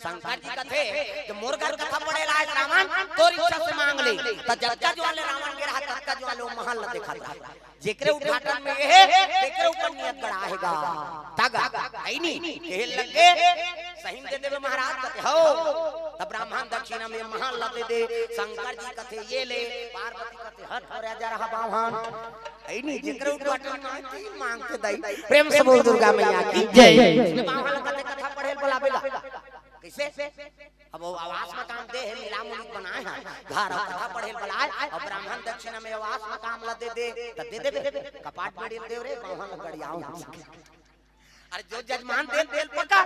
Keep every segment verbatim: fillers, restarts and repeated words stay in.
शंकर जी कथे, "जब मोर घर कथा पढ़े ला आए रावण, तोर इच्छा से मांग ले।" त जतका जुआर ले रावण गे रहा, ततका जुआर ले वो महल ला देखत रहा। जेकरे उद्घाटन में ये हे, तेकरे ऊपर नियत गड़ा हे गा। तगा, अइनी, कहे लगे, "सही में दे देबे महाराज?" कथे, "हव।" तब ब्राह्मण दक्षिणा में महल ला दे दे। शंकर जी कथे, "ये ले।" पार्वती कथे, "हट हो राजा रहा बाम्हन।" अइनी, जेकरे उद्घाटन में तीन मांग के दई। प्रेम से बोल दुर्गा मैया की जय। इसने बाम्हन कथे कथा पढ़े ला बलाबे ला। कइसे? अब वो आवास मकान दे हे, मिला मुली बनाए हे, घर अउ कथा पढ़े ला बलाए, अउ ब्राह्मण दक्षिणा में आवास मकान ला दे दे, त दे देबे। कपाट बेड़ी ल देव रे, बाम्हन गड़ियाव। अरे जो जजमान दे, दे ल पका,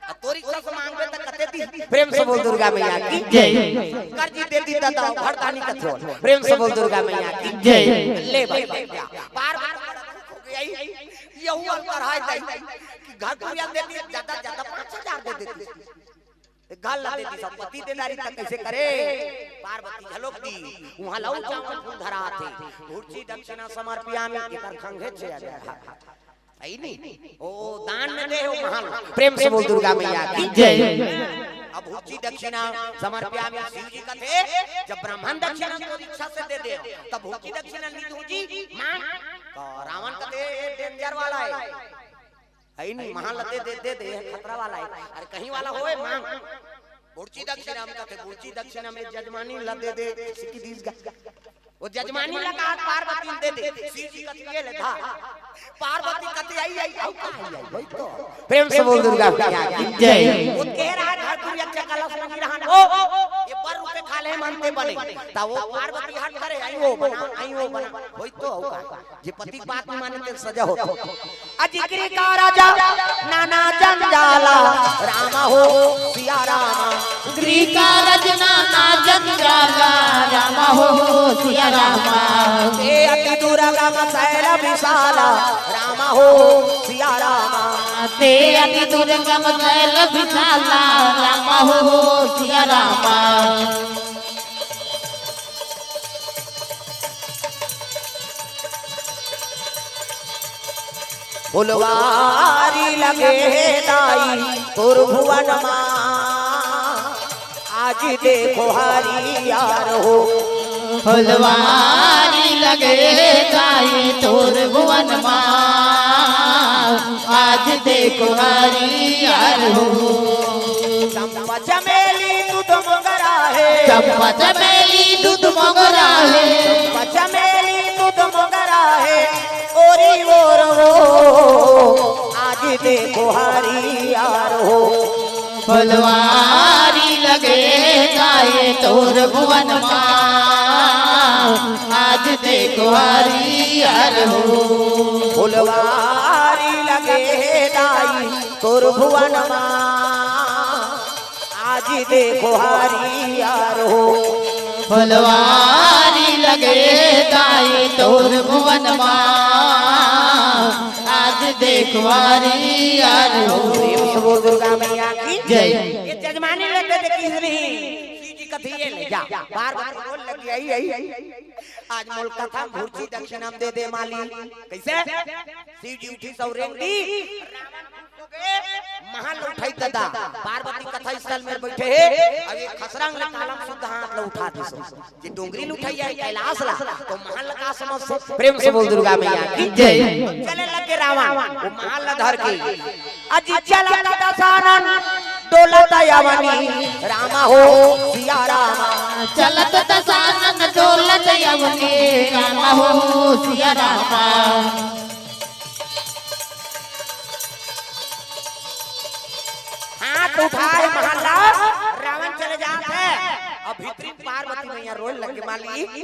अउ तोर इच्छा से मांगबे त कते दी। प्रेम से बोल दुर्गा मैया की जय। शंकर जी दे दी दादा, घरदानी कथे हो। प्रेम से बोल दुर्गा मैया की जय। ले भाई, भाई, पार, पार, पार हो गया ही। ये हुआ अंतर है भाई, कि घर दुनिया दे दी, ज्यादा, ज्यादा पाँच हजार दे देती। घर ला दे दी, सब पति दे डारी त कइसे करे? पार्वती झलोक दी, उहाँ लऊ चावल फूल धरा थे। भुर्जी दक्षिणा समर्पयामि, एकर खंघे छे आ जाए। अइनी, ओ दान में दे हो महल। प्रेम से बोल दुर्गा मैया की जय। अब भुर्जी दक्षिणा समर्पयामि, शिव जी कथे, "जब ब्राह्मण दक्षिणा तोर इच्छा से दे दे, तब भुर्जी दक्षिणा नहीं दूं जी, मांग।" त रावण कथे, "ये danger वाला हे।" अइनी, महल ला दे दे, दे दे, ये खतरा वाला हे। अरे कहीं वाला होए, मांग। भुर्जी दक्षिणा में कथे, भुर्जी दक्षिणा में जजमानी ला दे दे, सिक्की दीस गा। वो जजमानी ला कहा पार्वती दे दे, शिव जी कथे ये ले धा। पार्वती कथे, "आई, आई, आऊ का आई, आई, वही तो।" प्रेम से बोल दुर्गा मैया की जय। वो कह रहा है, "घर दुनिया के कलश में नहीं रहा ना। ओ, ये बर रुपए खा ले, मानते बने।" ता वो पार्वती हट करे, "आई वो बना, आई वो बना।" वही तो होगा। जे पति के बात नहीं माने, तेन सजा होता। अजिकरी का राजा नाना जंजाला, राम हो सिया राम। गिरी का रजना ना जंजाला, राम हो सिया राम। ते अति दुर्गम शैल विशाला, राम हो सिया राम। ते अति दुर्गम शैल विशाला, राम हो सिया राम। फुलवारी लगे हे दाई तोर भुवन मा, आज देखो हरियर हो। फुलवारी लगे हे दाई तोर भुवन मा, आज देखो हरियर हो। चंपा चमेली दूध मोगरा हे। चंपा चमेली दूध मोगरा हे। चंपा चमेली दूध मोगरा हे। ओरी ओर हो, आज देखो हरियर हो। फुलवारी लगे दाई तोर भुवन मा, आज देखो हरियर हो। फुलवारी लगे दाई तोर भुवन मा, आज देखो हरियर हो। फुलवारी लगे दाई तोर भुवन मा, आज देखो हरियर हो। प्रेम से बोल दुर्गा मैया की जय। ये जजमानी लेते थे किस नहीं? शिव जी कथे ये ले जा। बार बार बोल लगी, "आई, आई, आई।" आज मोल कथा भुर्जी दक्षिणा दे दे माली। कइसे? शिव जी उठी सौरेंगी। महल उठाई दादा, पार्वती कथा स्थल में बैठे हे, अब ये खसरंग ले कालम शुद्ध हाथ ले उठा दे सो। जे डोंगरी ले उठाई हे कैलाश ला, तो महल का समझ से? प्रेम से बोल दुर्गा मैया की जय। चले लगे रावण, वो महल ला धर के। अजी चलत दसानन डोलत अवनी, राम हो सिया राम। चलत दसानन डोलत अवनी, राम हो सिया राम। हाथ उठाए महल ला, रावण चले जात हे। अब भीतरी पार्वती मैया रोए लगे, "माली,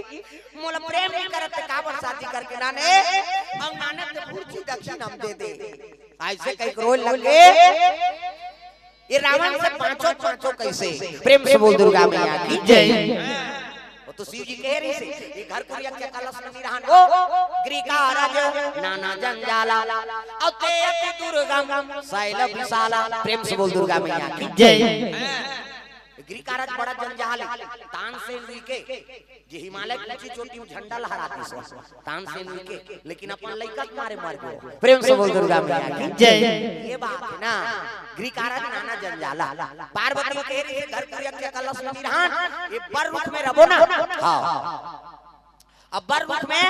मोला प्रेम नहीं करत, ते काबर शादी करके लाने? अउ लाने ते भुर्जी दक्षिणा दे दे।" अइसे कहिके रोए लगे। ये रावण से बाँचों, बाँचों कइसे? प्रेम से बोल दुर्गा मैया की जय। वो तो शिव जी कहे रहिसे, ये घर कुरिया के कलश में नहीं रहन। ओ, गिरी का रज नाना जंजाला, अउ ते अति दुर्गम शैल विशाला। प्रेम से बोल दुर्गा मैया की जय। गृह कारज बड़ा जंजाल हे। तानसेन उइके, जे हिमालय के ऊंची चोटी में झंडा लहरातिस, तानसेन उइके, लेकिन अपन लइका के मारे मर गे। प्रेम से बोल दुर्गा मैया की जय। ये बात हे ना, गृह कारज नाना जंजाला। पार्वती के रे घर कुरिया के कलश में बिरहान, ये बर रुख में रबो ना। हाँ। अब बर रुख में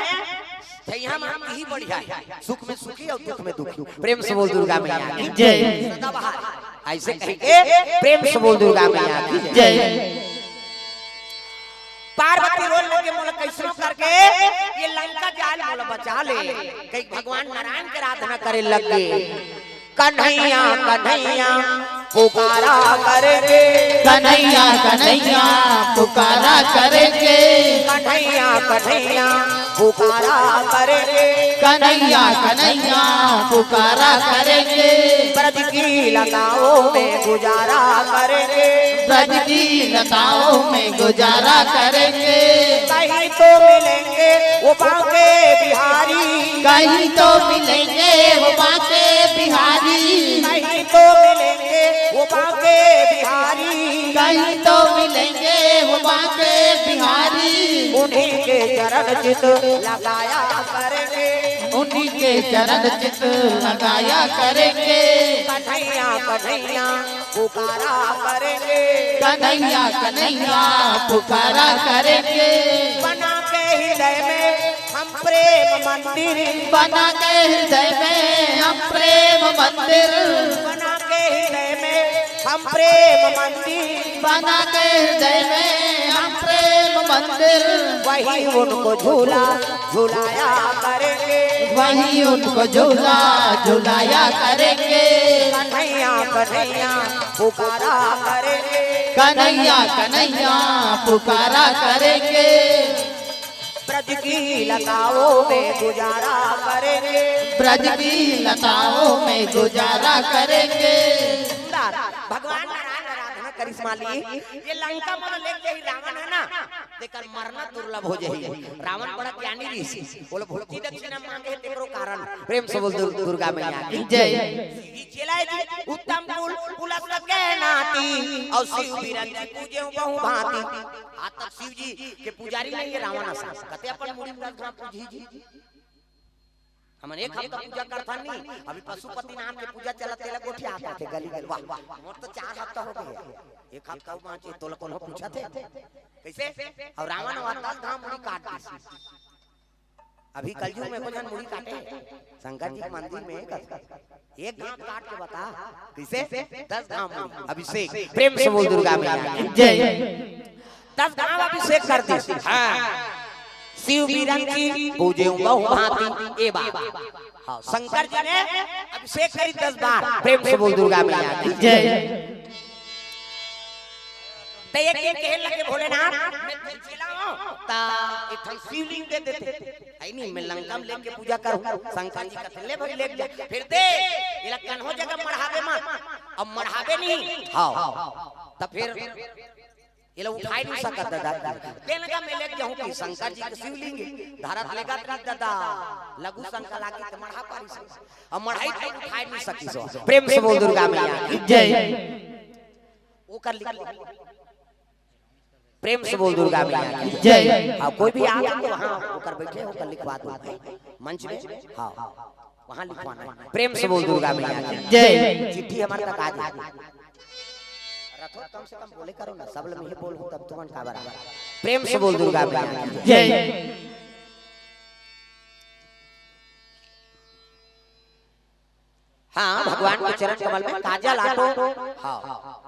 छैया मान ही बढ़िया हे, सुख में सुखी अउ दुख में दुखी। प्रेम से बोल दुर्गा मैया की जय। सदाबहार। अइसे कहिके प्रेम से बोल दुर्गा मैया की जय। पार्वती रोए लगे, मोला कइसनो करके ये लंका जाल मोला बचा ले। कहिके भगवान नारायण के आराधना करे लग गे। कन्हैया कन्हैया पुकारा करेंगे। कन्हैया कन्हैया पुकारा करेंगे। कन्हैया कन्हैया पुकारा करेंगे। कन्हैया कन्हैया पुकारा करेंगे। ब्रज की लताओं में गुजारा करेंगे। ब्रज की लताओं में गुजारा करेंगे। कहीं तो मिलेंगे वो बांके बिहारी। कहीं तो मिलेंगे वो बांके बिहारी। कहीं तो मिलेंगे वो बांके बिहारी। कहीं तो मिलेंगे वो बांके बिहारी। उन्हीं के चरण चित लगाया करेंगे। उन्हीं के चरण चित लगाया करेंगे। कन्हैया कन्हैया पुकारा करेंगे। कन्हैया कन्हैया पुकारा करेंगे। बना के हृदय में हम प्रेम मंदिर। बना के हृदय में हम प्रेम मंदिर। बना के हृदय में हम प्रेम मंदिर। बना के हृदय में हम प्रेम मंदिर। वहीं उनको झूला झुलाया करेंगे। वहीं उनको झूला झुलाया करेंगे। कन्हैया कन्हैया पुकारा करेंगे। कन्हैया कन्हैया पुकारा करेंगे। ब्रज की लताओं में गुजारा करेंगे। ब्रज की लताओं में गुजारा करेंगे। सुंदर। भगवान नारायण आराधना करिस माली। ये लंका मन लेके ही रावण हे ना, तेकर मरना दुर्लभ हो जाही। रावण बड़ा ज्ञानी रिहिस, बोले भुगती दक्षिणा मांगे हे, तेकरो कारण। प्रेम से बोल दुर-, दुर्गा मैया की जय। ये चेला हे जी, उत्तम कुल पुलस के नाती, अउ शिव बिरंची पूजे बहु भांति। आज तक शिव जी के पुजारी नहीं हे रावण असन। कते अपन मुड़ी में दस घांव पूजी जी। हमन एक हफ्ता पूजा करथन नी, अभी पशुपतिनाथ के पूजा चलत, तेला गोठियात हे गली गली। वाह, मोर तो चार हफ्ता हो गे, एक हफ्ता बांचे, तोला कोनो पूछत हे? कइसे? अउ रावण ह दस घांव मुड़ी काट दिस। अभी कलयुग में एको झन मुड़ी काटे? शंकर जी के मंदिर में एक, एक घांव काट के बता, कइसे? दस घांव मुड़ी। अभिषेक, प्रेम से बोल दुर्गा मैया की जय। दस घांव अभिषेक कर दिस। हाँ। शिव बिरंची पूजे बहु भांति। ए बात। हाँ, शंकर जी ने अभिषेक करिस दस बार। प्रेम से बोल दुर्गा मैया की जय। त एक दिन कहे लगे भोलेनाथ, मैं तुझे चेला हूँ, त एक ठन शिवलिंग दे देते। हे नी, मैं लंका में लेके पूजा करूँ। शंकर जी कथे, ले भाई, लेके जा। फिर दे, एला कन्हो जगह मढ़ाबे मत। अब मढ़ाबे नहीं। हाँ। त फिर एला उठाए नहीं सकत दादा। तेन का मैं लेके जाहूँ कि शंकर जी के शिवलिंग धरत लेगत रही दादा। लघु शंका लागी त मढ़ा पारिस। अब मढ़ाही त उठाए नहीं सकिस। प्रेम से बोल दुर्गा मैया की जय। ओकर लिख, प्रेम से बोल दुर्गा मैया की जय। हाँ, कोई भी आ तो वहाँ ओकर बैठे, ओकर लिखवा दो भाई, मंच में। हाँ, वहाँ लिखवाना हे। प्रेम से बोल दुर्गा मैया की जय। चिट्ठी हमर तक आ जाए। रथो कम से कम बोले करो ना, सब लोग ये बोल तब तुमन का बराबर। प्रेम से बोल दुर्गा मैया की जय। हाँ, भगवान के चरण कमल में काजल ऑटो। हाँ।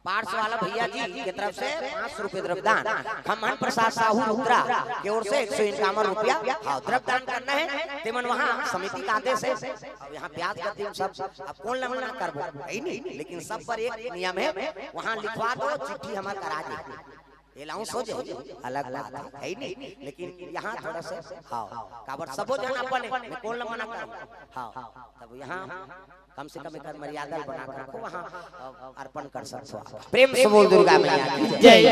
पार्स वाला भैया जी के तरफ से पाँच सौ रुपये द्रव्यदान, खम्हन प्रसाद साहू रुद्रा के ओर से एक सौ इक्यावन रुपया, हाँ, द्रव्यदान करना हे। तेमन वहाँ समिति का आदेश हे। अब यहाँ ब्याज का दिन सब, अब कोन ला मना करबो, हे नहीं, लेकिन सब बर एक नियम हे, वहाँ लिखवा दो, चिट्ठी हमर करा दे। एलाउंस हो जाए, अलग बात हे, हे नहीं? लेकिन यहाँ थोड़ा सा, हाँ, काबर सबो झन अपन हे, मैं कोन ला मना करूँ? हाँ, तब यहाँ कम से कम एकर मर्यादा बना के रखो, वहाँ, अ, अर्पण कर सकते हो आप। प्रेम से बोल दुर्गा मैया की जय।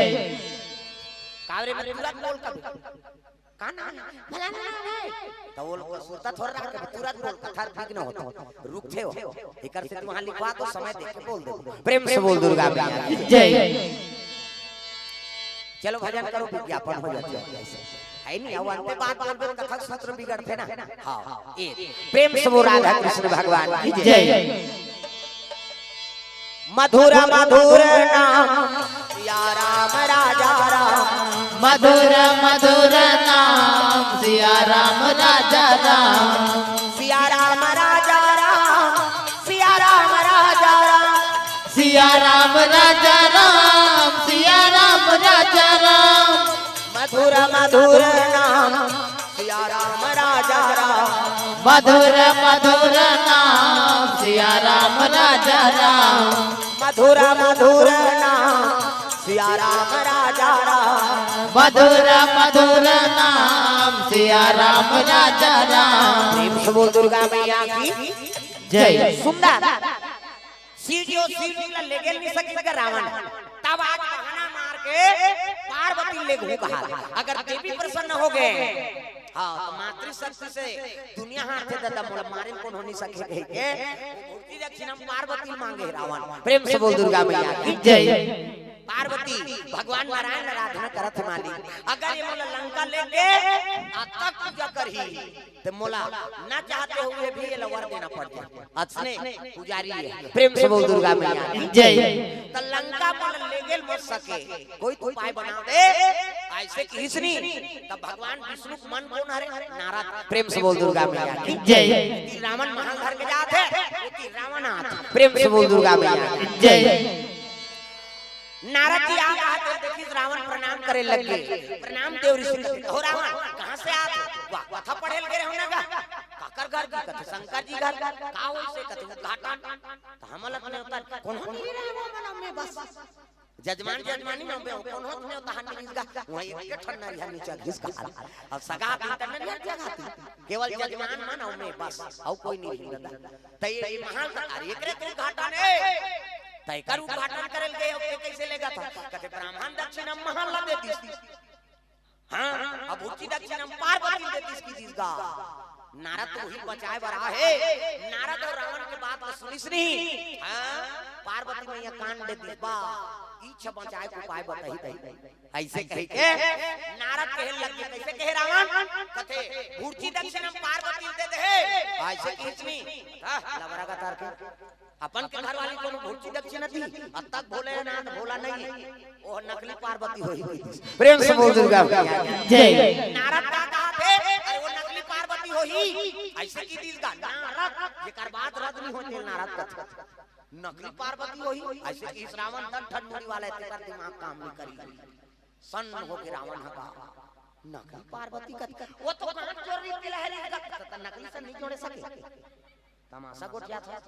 कावरे में तुरंत बोल कर, का नाम हे? फलाना नाम हे। तो वो लोग सुरता थोड़ा रख के तुरंत बोल, कथा विघ्न होता। रुक थे हो। एकर से तू वहाँ लिखवा दो, समय देख के बोल दो। प्रेम से बोल दुर्गा मैया की जय। चलो भजन करो, विज्ञापन हो जाथे। है नहीं, अब अंते बात बोलबे त कथा सूत्र बिगड़थे ना। हाँ, ए, प्रेम से बोल राधा कृष्ण भगवान की जय। जय। मधुर मधुर नाम सिया राम राजा राम। मधुर मधुर नाम सिया राम राजा राम। सिया राम राजा राम, सिया राम राजा राम। सिया राम राजा राम, सिया राम राजा राम। मधुर मधुर नाम सिया राम राजा राम। मधुर मधुर नाम सिया राम राजा राम। मधुर मधुर नाम सिया राम राजा राम। मधुर मधुर नाम सिया राम राजा राम। प्रेम से बोल दुर्गा मैया की जय। सुंदर। शिव जी, शिव जी ला लेगेल नहीं सके रावण। तब आज बहाना मार के पार्वती ले घूम कहा। अगर देवी प्रसन्न हो गए, हाँ, तो मातृशक्ति से दुनिया हारथे दादा, मोला मारे कोन हो नहीं सके कह के। भूखी दक्षिणा पार्वती मांगे रावण। प्रेम से बोल दुर्गा मैया की जय। पार्वती भगवान नारायण आराधना करत हे मालिक, अगर ये मोला लंका लेके आज तक पूजा करही, ते मोला न चाहते हुए भी ये वर देना पड़ जाए। अतने पुजारी है। प्रेम से बोल दुर्गा मैया की जय। त लंका मोला लेगेल मत सके, कोई तो उपाय बना दे। ऐसे किहिस नी, तब भगवान विष्णु के मन कोन हरे? नारद। प्रेम से बोल दुर्गा मैया की जय। तीर रावण महल धर के जात हे, वो तीर रावण आत। प्रेम से बोल दुर्गा मैया की जय। नारद जी आ कहा तो देखिस रावण प्रणाम करे लग गे। प्रणाम देव ऋषि। हो रावण, कहाँ से आत? वाह, कथा पढ़े लगे रहो ना गा। काकर घर जी? कथे शंकर जी घर। का होइसे? कथे उद्घाटन। त हमला त नेवता कोन हो नहीं रहे वो मना में बस। जजमान जजमानी में बे कोन हो नेवता हन नहीं गा। वही एक ठन नरिया नीचे घिस का। अब सगा दिन तक नहीं जगाती। केवल जजमान मन अउ में बस, अउ कोई नहीं हिंदता। त ये महल का अरे एकरे तो उद्घाटन हे। त एकर उद्घाटन करे लगे, अब के कैसे लेगा था? कथे ब्राह्मण दक्षिणा महल ला दे दिस। हाँ, अब उची दक्षिणा पार्वती दे दिस की दिस गा। नारद तो वही बचाए बर आहे। नारद अउ रावण के बात ला सुनिस नहीं। हाँ, पार्वती मैया कान दे दिस बा। इच्छा बचाए के उपाय बताही तही। ऐसे कही के नारद कहे लग गे, कैसे कहे रावण? कथे, "भूर्ची दक्षिणम पार्वती दे दे।" ऐसे किहिस नी। हाँ, लबरा का तार के। अपन के घर वाली कोनो भूर्ची दक्षिणा दी, अब तक भोलेनाथ भोला नहीं है। वो नकली पार्वती होही। प्रेम से बोल दुर्गा मैया की जय। नारद का कहा थे, "अरे वो नकली पार्वती होही।" ऐसे की दिस गा, नारद, जेकर बात रद्द नहीं होते, नारद कथे। नकली पार्वती होही, ऐसे किहिस रावण दन ठन मुड़ी वाला है, तेकर दिमाग काम नहीं करी। सन्न होके रावण ह कहा, "नकली पार्वती कथे, वो तो कान चोर रही के लहरी का, त नकली से नहीं जोड़े सके।" तमाशा गोठियाथे।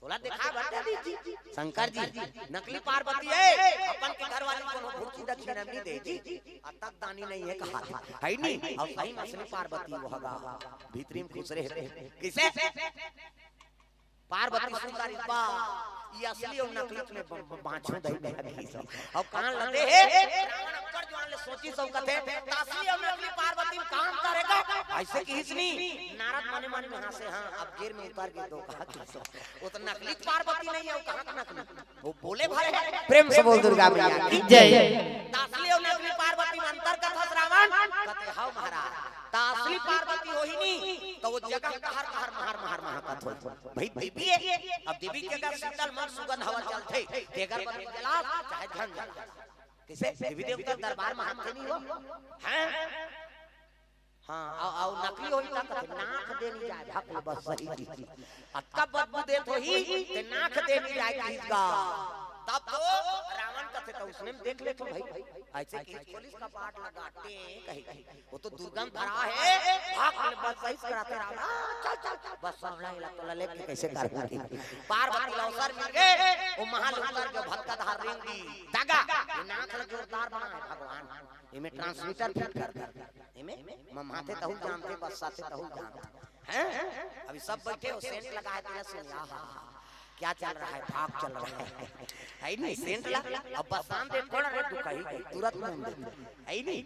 तोला देखा बता दी जी, शंकर जी, नकली पार्वती है, अपन के घर वाली कोनो भूर्ची दक्षिणा नहीं दे जी, अतक दानी नहीं है कहा था, है नहीं? अउ सही में असली पार्वती वो हगा, भीतरी में खुश रहे। कैसे? पार्वती सुंदर बा, ये असली अउ नकली में ब-, ब-, बाँचहूँ दही में हगी सब। अब कान लदे हे, रावण अक्कड़ जुआन ले सोचिस अउ कथे, "त असली अउ नकली पार्वती में का अंतर हे गा?" ऐसे किहिस नी, नारद मने मन में हाँसे, "हाँ, अब गेर में उतर गे दो," कहा किहिस। वो तो नकली पार्वती नहीं है, वो कहाँ का नकली? वो बोले भाई है। प्रेम से बोल दुर्गा मैया की जय। त असली अउ नकली पार्वती में अंतर कथस रावण? कथे, "हव महाराज, त असली पार्वती होही नी, त वो जगह कहर कहर महर महर महकत होही।" भाई देवी हे, अब देवी के का शीतल मन सुगंध हवा चलथे, तेकर बर जला, चाहे झन जला। कैसे? देवी देवता दरबार में हाथ नहीं हो? हैं? हाँ, अउ, अउ नकली होही त कथे, "नाक दे नहीं जाए, भक ले बस सही जी।" अतका बदबू देत होही, ते नाक दे नहीं जाए किहिस गा। तब तो रावण कथे, "त उसने में देख ले तो भाई।" ऐसे कि पुलिस का पाट लगा, टे कही, कही। वो तो दुर्गंध भरा है, भाग ले, बस सही कराते राम। आ, चल, चल, चल, बस सब लाई ला तो लले के कैसे कर पाती। पार्वती ला अवसर मिल गए, वो महल उतर के भक्तधार रिंग दी। दागा, ये नाक ला जोरदार बना है भगवान। इमे transmitter fit कर दे। इमे मम्हाथे तहु जानथे, बस्साथे तहु जानथे। हैं? अभी सब बैठे हो, सेंट लगाए तेला सुन, आहा, क्या चल रहा है, भाग चल रहा है। है नहीं, सेंट ला, अब बस्सान दे, थोड़ा रे दुखाही, तुरंत मुंह दे। है नहीं?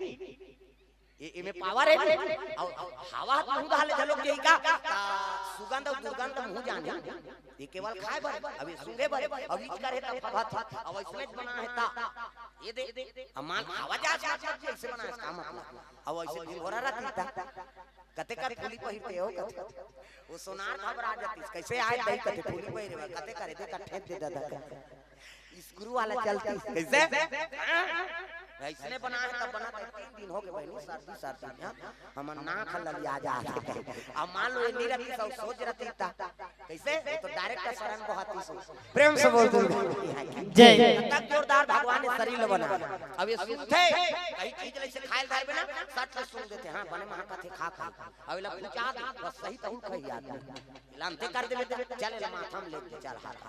ये, इमे पावर है नहीं? अउ, अउ हवा मुंह डाले झलोक यही का? ता सुगंध अउ दुर्गंध मुंह जाने। ये केवल खाए बर, अभी सूंघे बर, अभी करे ता फफत, अब इसमें बना है ता। ये दे, अमाल आवाज आज मतलब जी ऐसे बनाए, का मतलब? अब ऐसे ढिंढोरा रहती था, कते कर फूली पहिरते हो, कते? वो सोनार घबरा जाती, कैसे आए दई, कते फूली पहिरे बा, कते करे दे, कठे दे दादा, कते। स्क्रू वाला चलती, कैसे? ऐसने बना है, तब बना था, तीन दिन हो गए बहनी, सर्दी, सर्दी में, हाँ? हमर नाक ह ललिया जात हे। अब मान लो ये नहीं रहती, सब सोच रहती था। कैसे? वो तो डायरेक्ट शरण बहाती सो। प्रेम से बोल दो। जय। तक जोरदार भगवान ने शरीर ल बना। अब ये सुनते, कहीं चीज ले से खाए ल धरबे ना, सट ले सुन देते, हाँ, बने महा कथे खा खा। अब इला पूछा दे, बस सही तहु खाई आदमी। लानते कर देबे, चल इला माथा में ले दे, चल हाथ।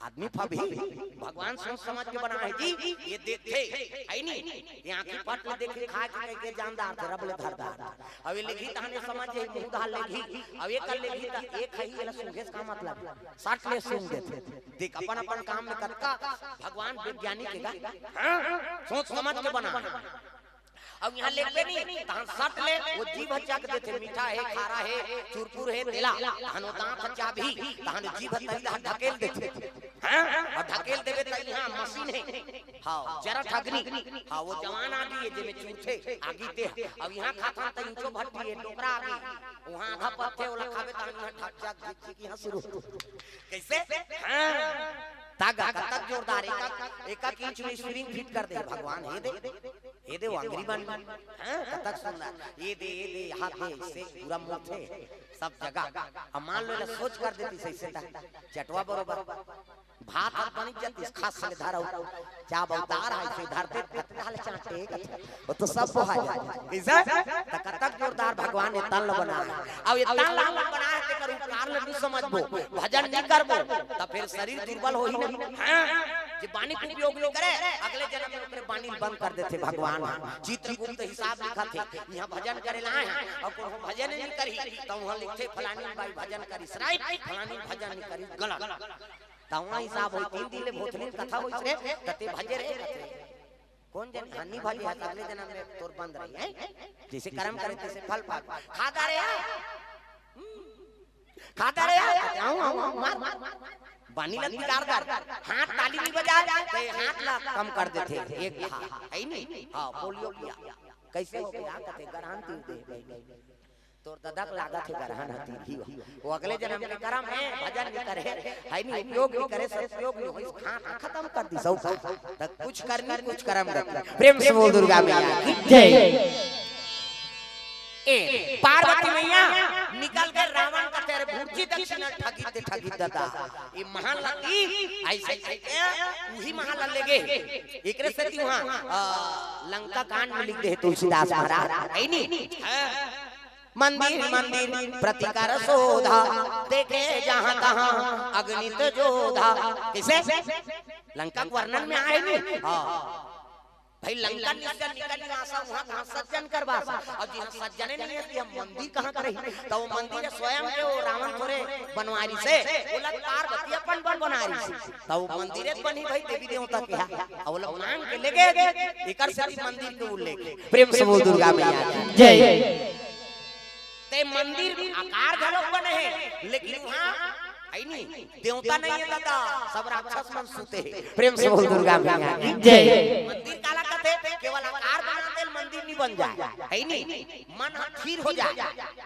आदमी फबही, भगवान सोच समझ के बना है जी, ये देखते, है नी? ये आँखी पट ले देखे, खा के कह के जानदार थे, रब ले धरदार। अब ये लेगी तहने समझ जाई, मुंह धार लेगी। अब ये कर लेगी त एक है, ये ला सूंघे से का मतलब? सट ले सूंघ देथे। देख, अपन अपन काम में कतका भगवान वैज्ञानिक हे गा। हाँ? सोच समझ के बना। अब यहाँ लेबे नहीं, तहन सट ले, वो जीभ चख देथे, मीठा हे, खारा हे, चुरपुर हे, तेला, तहन वो दांत चाबही, तहन जीभ तरी ला ढकेल देथे। हाँ? और ढकेल देबे त यहाँ मशीन हे। हाँ, जरा ठगनी। हाँ, वो जवान आगी हे, जेमे चूरथे, आगी ते। अब यहाँ खाथन त इंचो भट्टी हे, डोकरा आगी। वहाँ आधा पत्थे, ओला खाबे त यहाँ ठक चक झिक झिक यहाँ शुरू। कैसे? हाँ। तागा, कतक जोरदार, एक, एक इंच में स्प्रिंग फिट कर दे भगवान, हे दे, हे दे, वो अंगरी बन, हाँ, कतक सुंदर, ये दे, ये दे, हाथ दे, इससे पूरा मुंह थे, सब जगह। अब मान लो, एला सोच कर देती सही से ता, चटवा बरोबर, भात हाथ बनी जाती, खास से धरा, चाब उतार है, से धरते, कतका ले चाटे, वो तो सब बोहा जाए। कैसे? त कतक जोरदार भगवान ने तन ल बनाए। अब ये तन ल हमन बनाए, तेकर उपकार ल नहीं समझबो, भजन नहीं करबो, त फिर शरीर दुर्बल होही ना। हाँ, जे बानी के उपयोग नहीं करे, अगले जन्म में ओकरे बानी बंद कर देथे भगवान। चित्रगुप्त हिसाब लिखत हे, यहाँ भजन करे ला आए हैं, और कोनो भजन नहीं करी, त वहाँ लिखथे, "फलानी बाई भजन करिस राई, फलानी भजन नहीं करिस गलत।" त वहाँ हिसाब होई, तीन दिन ले भोथनी कथा होई रे, त ते भजे रे, कथे। कौन जन हानि भले है, अगले जन्म में तोर बंद रही है। जैसे कर्म करे, तैसे फल पावे। खाता रे, खाता रे, आऊं, आऊं, आऊं, मार, मार, मार। बानी लग बिगाड़ कर, हाथ ताली नहीं बजा, ते हाथ ला कम कर देथे। एक हा, हा, है नहीं? हाँ, पोलियो किया। कैसे हो गया? कथे, "गरहन तीर दे, भाई।" तोर ददक लागत हे गरहन ह तीरही हो। वो अगले जन्म के करम हे, भजन नहीं करे, है नहीं, उपयोग नहीं करे, सदुपयोग नहीं होइस, खाना खत्म कर दी सब। त कुछ करनी, कुछ करम रखी। प्रेम से बोल दुर्गा मैया की जय। ए, पार्वती मैया निकल के रावण कथे, "अरे भुर्जी दक्षिणा ठगी ते ठगी दादा।" ये महल लगी, ऐसे, ऐसे, उही महल लेगे। एकरे सेती वहाँ, अ, लंका कांड में लिख दे तुलसीदास महाराज, है नहीं? हाँ। मंदिर मंदिर प्रति कर शोधा, देखे जहाँ तहाँ अगणित जोधा। किसे? लंका के वर्णन में आए नहीं? हाँ। भाई, लंका निकल, निकल निवासा, वहाँ कहाँ सज्जन कर बासा। और जिहाँ सज्जने नहीं है, हम मंदिर कहाँ करे? तो वो मंदिर स्वयं के वो रावण थोरे बनवारी से, बोला पार्वती अपन बन बनारी से। तो वो मंदिर बनी भाई देवी देवता के यहाँ। और वो लोग मांग के लेके, एकर से भी मंदिर के उल्लेख। प्रेम से बोल दुर्गा मैया की जय। ते मंदिर आकार घलो बने हे, लेकिन वहाँ है नहीं, देवता नहीं है दादा, सब राक्षस मन सूते हे। प्रेम से बोल दुर्गा मैया की जय। मंदिर काला कथे, केवल आकार बना दे, मंदिर नहीं बन जाए, है नहीं? मन ह स्थिर हो जाए,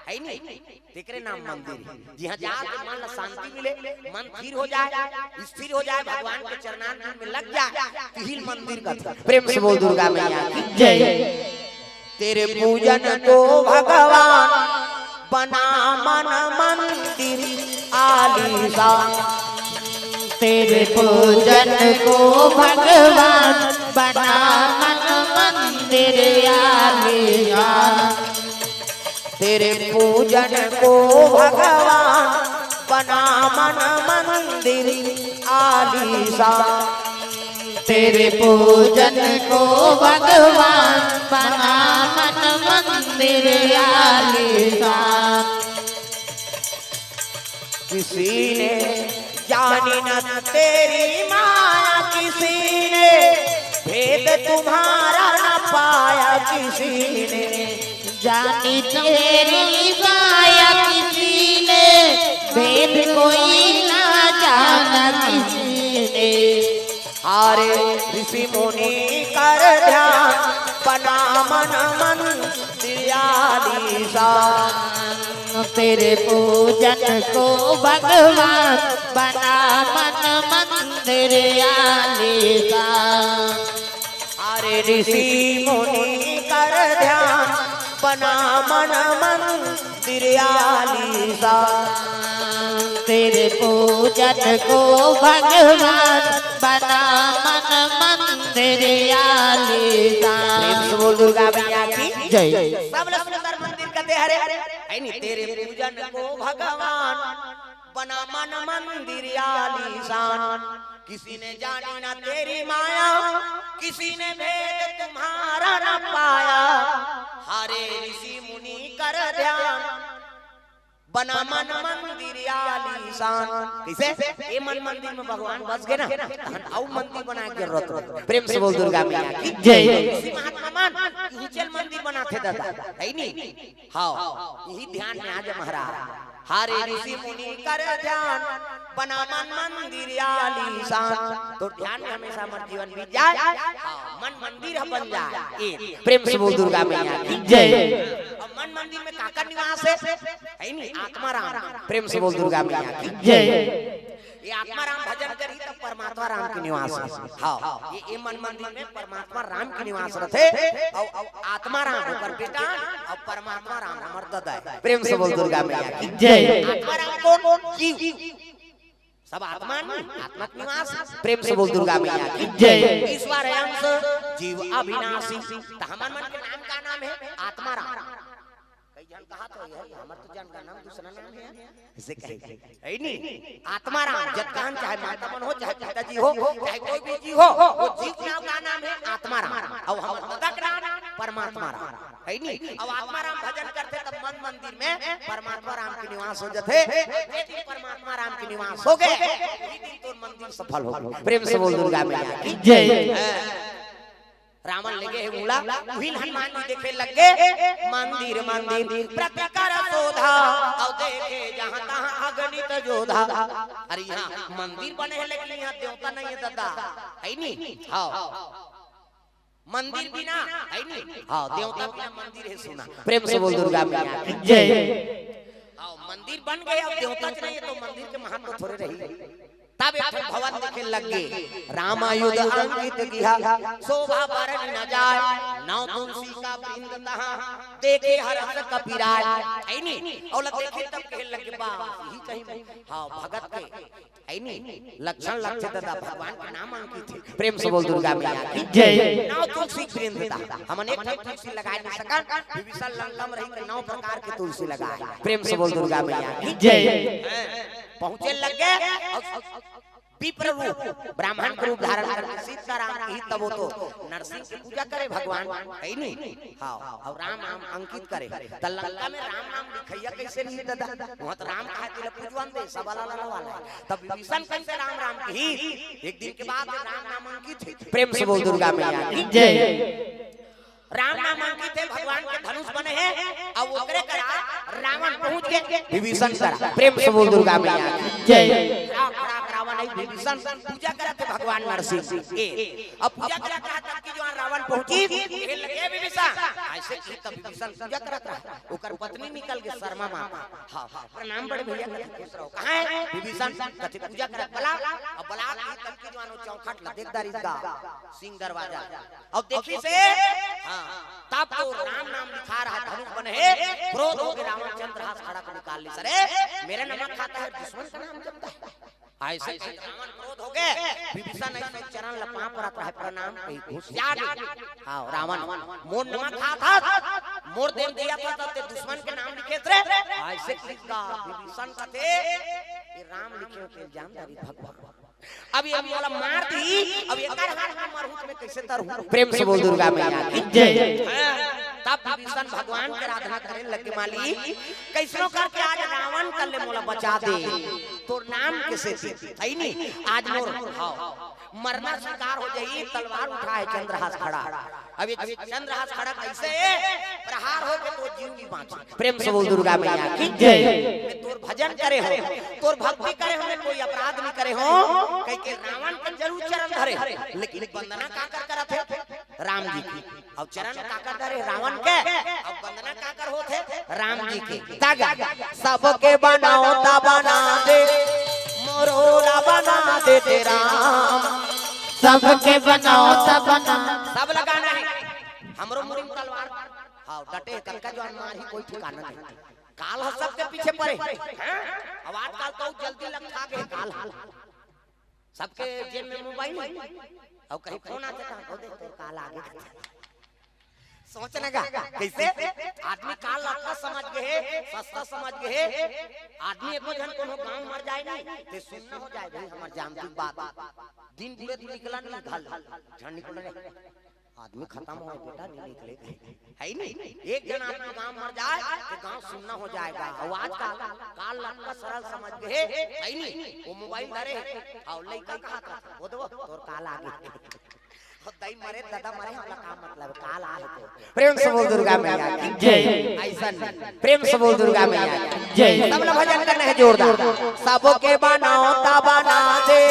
है नहीं? तेकरे नाम मंदिर हे। जिहाँ जाके मन ला शांति मिले, मन स्थिर हो जाए, स्थिर हो जाए, भगवान के चरणारविंद में लग जाए, तिहिल मंदिर कथे। प्रेम से बोल दुर्गा मैया की जय। तेरे पूजन को भगवान बना मन मंदिर आलीशान। तेरे पूजन को भगवान बना मन मंदिर आलीशान। तेरे पूजन को भगवान बना मन मंदिर आलीशान। तेरे पूजन को भगवान बना मन मंदिर आलीशान। किसी ने जानी न तेरी माया, किसी ने भेद तुम्हारा न पाया, किसी ने जानी तेरी माया, किसी ने भेद कोई ना जाना, किसी ने हारे ऋषि मुनि कर ध्यान, बना मन मंदिर आलीशान। तेरे पूजन को भगवान, बना मन मंदिर आलीशान। हारे ऋषि मुनि कर ध्यान, बना मन मंदिर आलीशान। तेरे पूजन को भगवान, बना मन मंदिर आलीशान। प्रेम से बोल दुर्गा मैया की जय। सबले सुंदर मंदिर कते हरे, है नी? तेरे पूजन को भगवान, बना मन मंदिर आलीशान। किसी ने जानी ना तेरी माया, किसी ने भेद तुम्हारा ना पाया। हारे ऋषि मुनि कर ध्यान, बना मन मंदिर आलीशान। कइसे? ए मन मंदिर में भगवान बस गे ना, तहन अउ मंदिर बनाए के जरूरत होथे। प्रेम से बोल दुर्गा मैया की जय। ऋषि महात्मा मन इही चल मंदिर बनाथे दादा, है नी? हाँ, इही ध्यान में आ जा महाराज। हारे ऋषि मुनि कर ध्यान, बना मन मंदिर आलीशान। तोर ध्यान में हमेशा हमर जीवन बीत जाए, हाँ, मन मंदिर ह बन जाए। ए, प्रेम से बोल दुर्गा मैया की जय। अब मन मंदिर में काकर निवास हे? है नी? आत्मा राम। प्रेम से बोल दुर्गा मैया की जय। ये आत्मा राम भजन करही तब परमात्मा राम के निवास हे। हाँ, ये, ये मन मंदिर में परमात्मा राम के निवास रथे। अउ, अउ आत्मा राम ओकर बेटा, अउ परमात्मा राम हमर ददा हे। प्रेम से बोल दुर्गा मैया की जय। आत्मा राम कौन? जीव। सब आत्मा नहीं, आत्मा के निवास। प्रेम से बोल दुर्गा मैया की जय। ईश्वर अंश जीव अविनाशी। त हमन मन के नाम का नाम हे? आत्मा राम। कई झन कहत होही, "हमर तो जान का नाम दूसरा नाम हे।" अइसे कहे, है नी? आत्मा राम, जतका हन, चाहे माता मन हो, चाहे पिताजी हो, चाहे कोई भी जीव हो, वो जीव के नाम का नाम हे? आत्मा राम। अउ हमर ददा के नाम परमात्मा राम, है नी? अउ आत्मा राम भजन करथे तब मन मंदिर में परमात्मा राम के निवास हो जथे। जे दिन परमात्मा राम के निवास हो गे, उही दिन तोर मंदिर सफल हो गे। प्रेम से बोल दुर्गा मैया की जय। हाँ। रावण लेगे हे मूला, उही ल हनुमान जी देखे लगे, मंदिर मंदिर प्रति कर शोधा, अउ देखे जहाँ तहाँ अगणित जोधा। अरे इहाँ मंदिर बने हे लेकिन इहाँ देवता नहीं हे ददा, है नी? हाँ, मंदिर बिना, है नी? हाँ, देवता बिना मंदिर हे सुना। प्रेम से बोल दुर्गा मैया की जय। हाँ, मंदिर बन गे, अब देवता च नहीं हे तो मंदिर के महत्व थोरे रही। तब एक ठन भवन देखे लगे, रामायुध अंकित गिहा, शोभा बरनि न जाय, नौ तुलसी का वृंद तहाँ, देखे हरष कपि राय। है नी? अउ ल देखे तब कहे लगे, बा, इही कहीं, हाँ, भगत के, है नी? लक्षण लगथे ददा, भगवान के नाम अंकित हे। प्रेम से बोल दुर्गा मैया की जय। नौ तुलसी वृंद तहाँ, हमन एक ठन तुलसी लगाए नहीं सकन, विभीषण लंका में रही के नौ प्रकार के तुलसी लगाए। प्रेम से बोल दुर्गा मैया की जय। पहुँचे लगे, अउ विप्र रूप, ब्राह्मण के रूप धारण करके सीताराम की तब वो तो नरसिंह की पूजा करे भगवान, है नी? हाँ, अउ राम नाम अंकित करे। त लंका में राम नाम लिखइया कइसे नहीं ददा? वहाँ तो राम कहा तिला पूजवन दे, सब अलग अलग वाला हे। तब विभीषण कइसे राम राम कही? एक दिन के बाद राम नाम अंकित हे। प्रेम से बोल दुर्गा मैया की जय। राम नाम अंकित हे, भगवान के धनुष बने हे, अउ ओकरे करा रावण पहुँच गे विभीषण करा। प्रेम से बोल दुर्गा मैया की जय। खड़ा खड़ा रावण अउ विभीषण पूजा करत हे भगवान नरसिंह के। अब पूजा करत हे तब कि जो रावण पहुँचिस, कहे लगे, "ए विभीषण, अइसे की?" तब विभीषण पूजा करत रहा, ओकर पत्नी निकल गे शर्मा माता। हाँ, हाँ, "प्रणाम बड़े भैया," कथे, "खुश रहो।" "कहाँ हे विभीषण?" कथे, "पूजा करत बला।" अब बला के तब कि जो चौखट ल देख दरिस गा, सिंह दरवाजा। अब देखिस हे, हाँ, तब तो राम नाम लिखा रहा, धनुष बने हे, क्रोध होके रावण चंद्रहास खड़ग निकाल लिस। "अरे, मेरा नमक खाता है, दुश्मन का नाम जपता है।" अइसे कि रावण क्रोध होगे, विभीषण अइसे चरण ल पाँव परत रहा, "प्रणाम," कही घुसिया गे। हाँ, रावण, "मोर नमक खात हस, मोर देन दिया था, तब ते दुश्मन के नाम लिखेस रे।" अइसे कि का विभीषण कथे, "ये राम लिखे होते जान दारी भगवान।" अब ये मोला मार दी, अब एकर हाथ में मरहूँ त मैं कइसे तरहूँ? प्रेम से बोल दुर्गा मैया की जय। हाँ, तब विभीषण भगवान के आराधना करे लगे, "मालिक, कइसनो करके आज रावण कर ले मोला बचा दे, तोर नाम के सेती, है नी? आज मोर, हाँ, मरना स्वीकार हो जाही।" तलवार उठाए चंद्रहास खड़ा, अब ये चंद्रहास खड़ग ऐसे प्रहार हो के तो जीव नहीं बाँचे। प्रेम से बोल दुर्गा मैया की जय। मैं तोर भजन करे हो, तोर भक्ति करे हो, मैं कोई अपराध नहीं करे हो। कह के रावण के जरूर चरण धरे, लेकिन वंदना काकर करत हे? राम जी की। अब चरण काकर धरे रावण के, अब वंदना काकर होत हे? राम जी की। तागा सबके बनावता बना दे, मोरो ला बना दे ते राम। सबके बनावता बना। सब लगाना है। हमरो मुड़ी में तलवार। हाँ, डटे हे, कतका जोन मारही, कोई ठिकाना नहीं। काल ह सबके पीछे पड़े। हाँ? अब आजकल तो जल्दी लग खा गए काल ह। सबके जेब में मोबाइल है। अब कहीं फोन आथे त, "ओ देख, तोर काल आगे।" सोचने का, कैसे? आदमी काल अतका समझ गए हे, सस्ता समझ गए हे। आदमी एको झन कोनो गाँव मर जाए नहीं, ते सुन्ना हो जाए भाई, हमर जानती बात। दिन बुरे दिन निकला नहीं, घल, झन निकल रहे। आदमी खतम होय बेटा, नहीं निकले। है नहीं? एक झन आदमी गाँव मर जाए, तो गाँव सुन्ना हो जाएगा। अउ आजकल काल अतका सरल समझ गए हे, है नहीं? वो मोबाइल धरे हे, अउ लइका कहा था, "ओ देवो, तोर काल आगे।" ओ दाई मरे, दादा मरे, हमला का मतलब, काल आहे तो। प्रेम से बोल दुर्गा मैया की जय। ऐसा नहीं। प्रेम से बोल दुर्गा मैया की जय। सब ला भजन करना है जोरदार। सबके बनावता बना दे,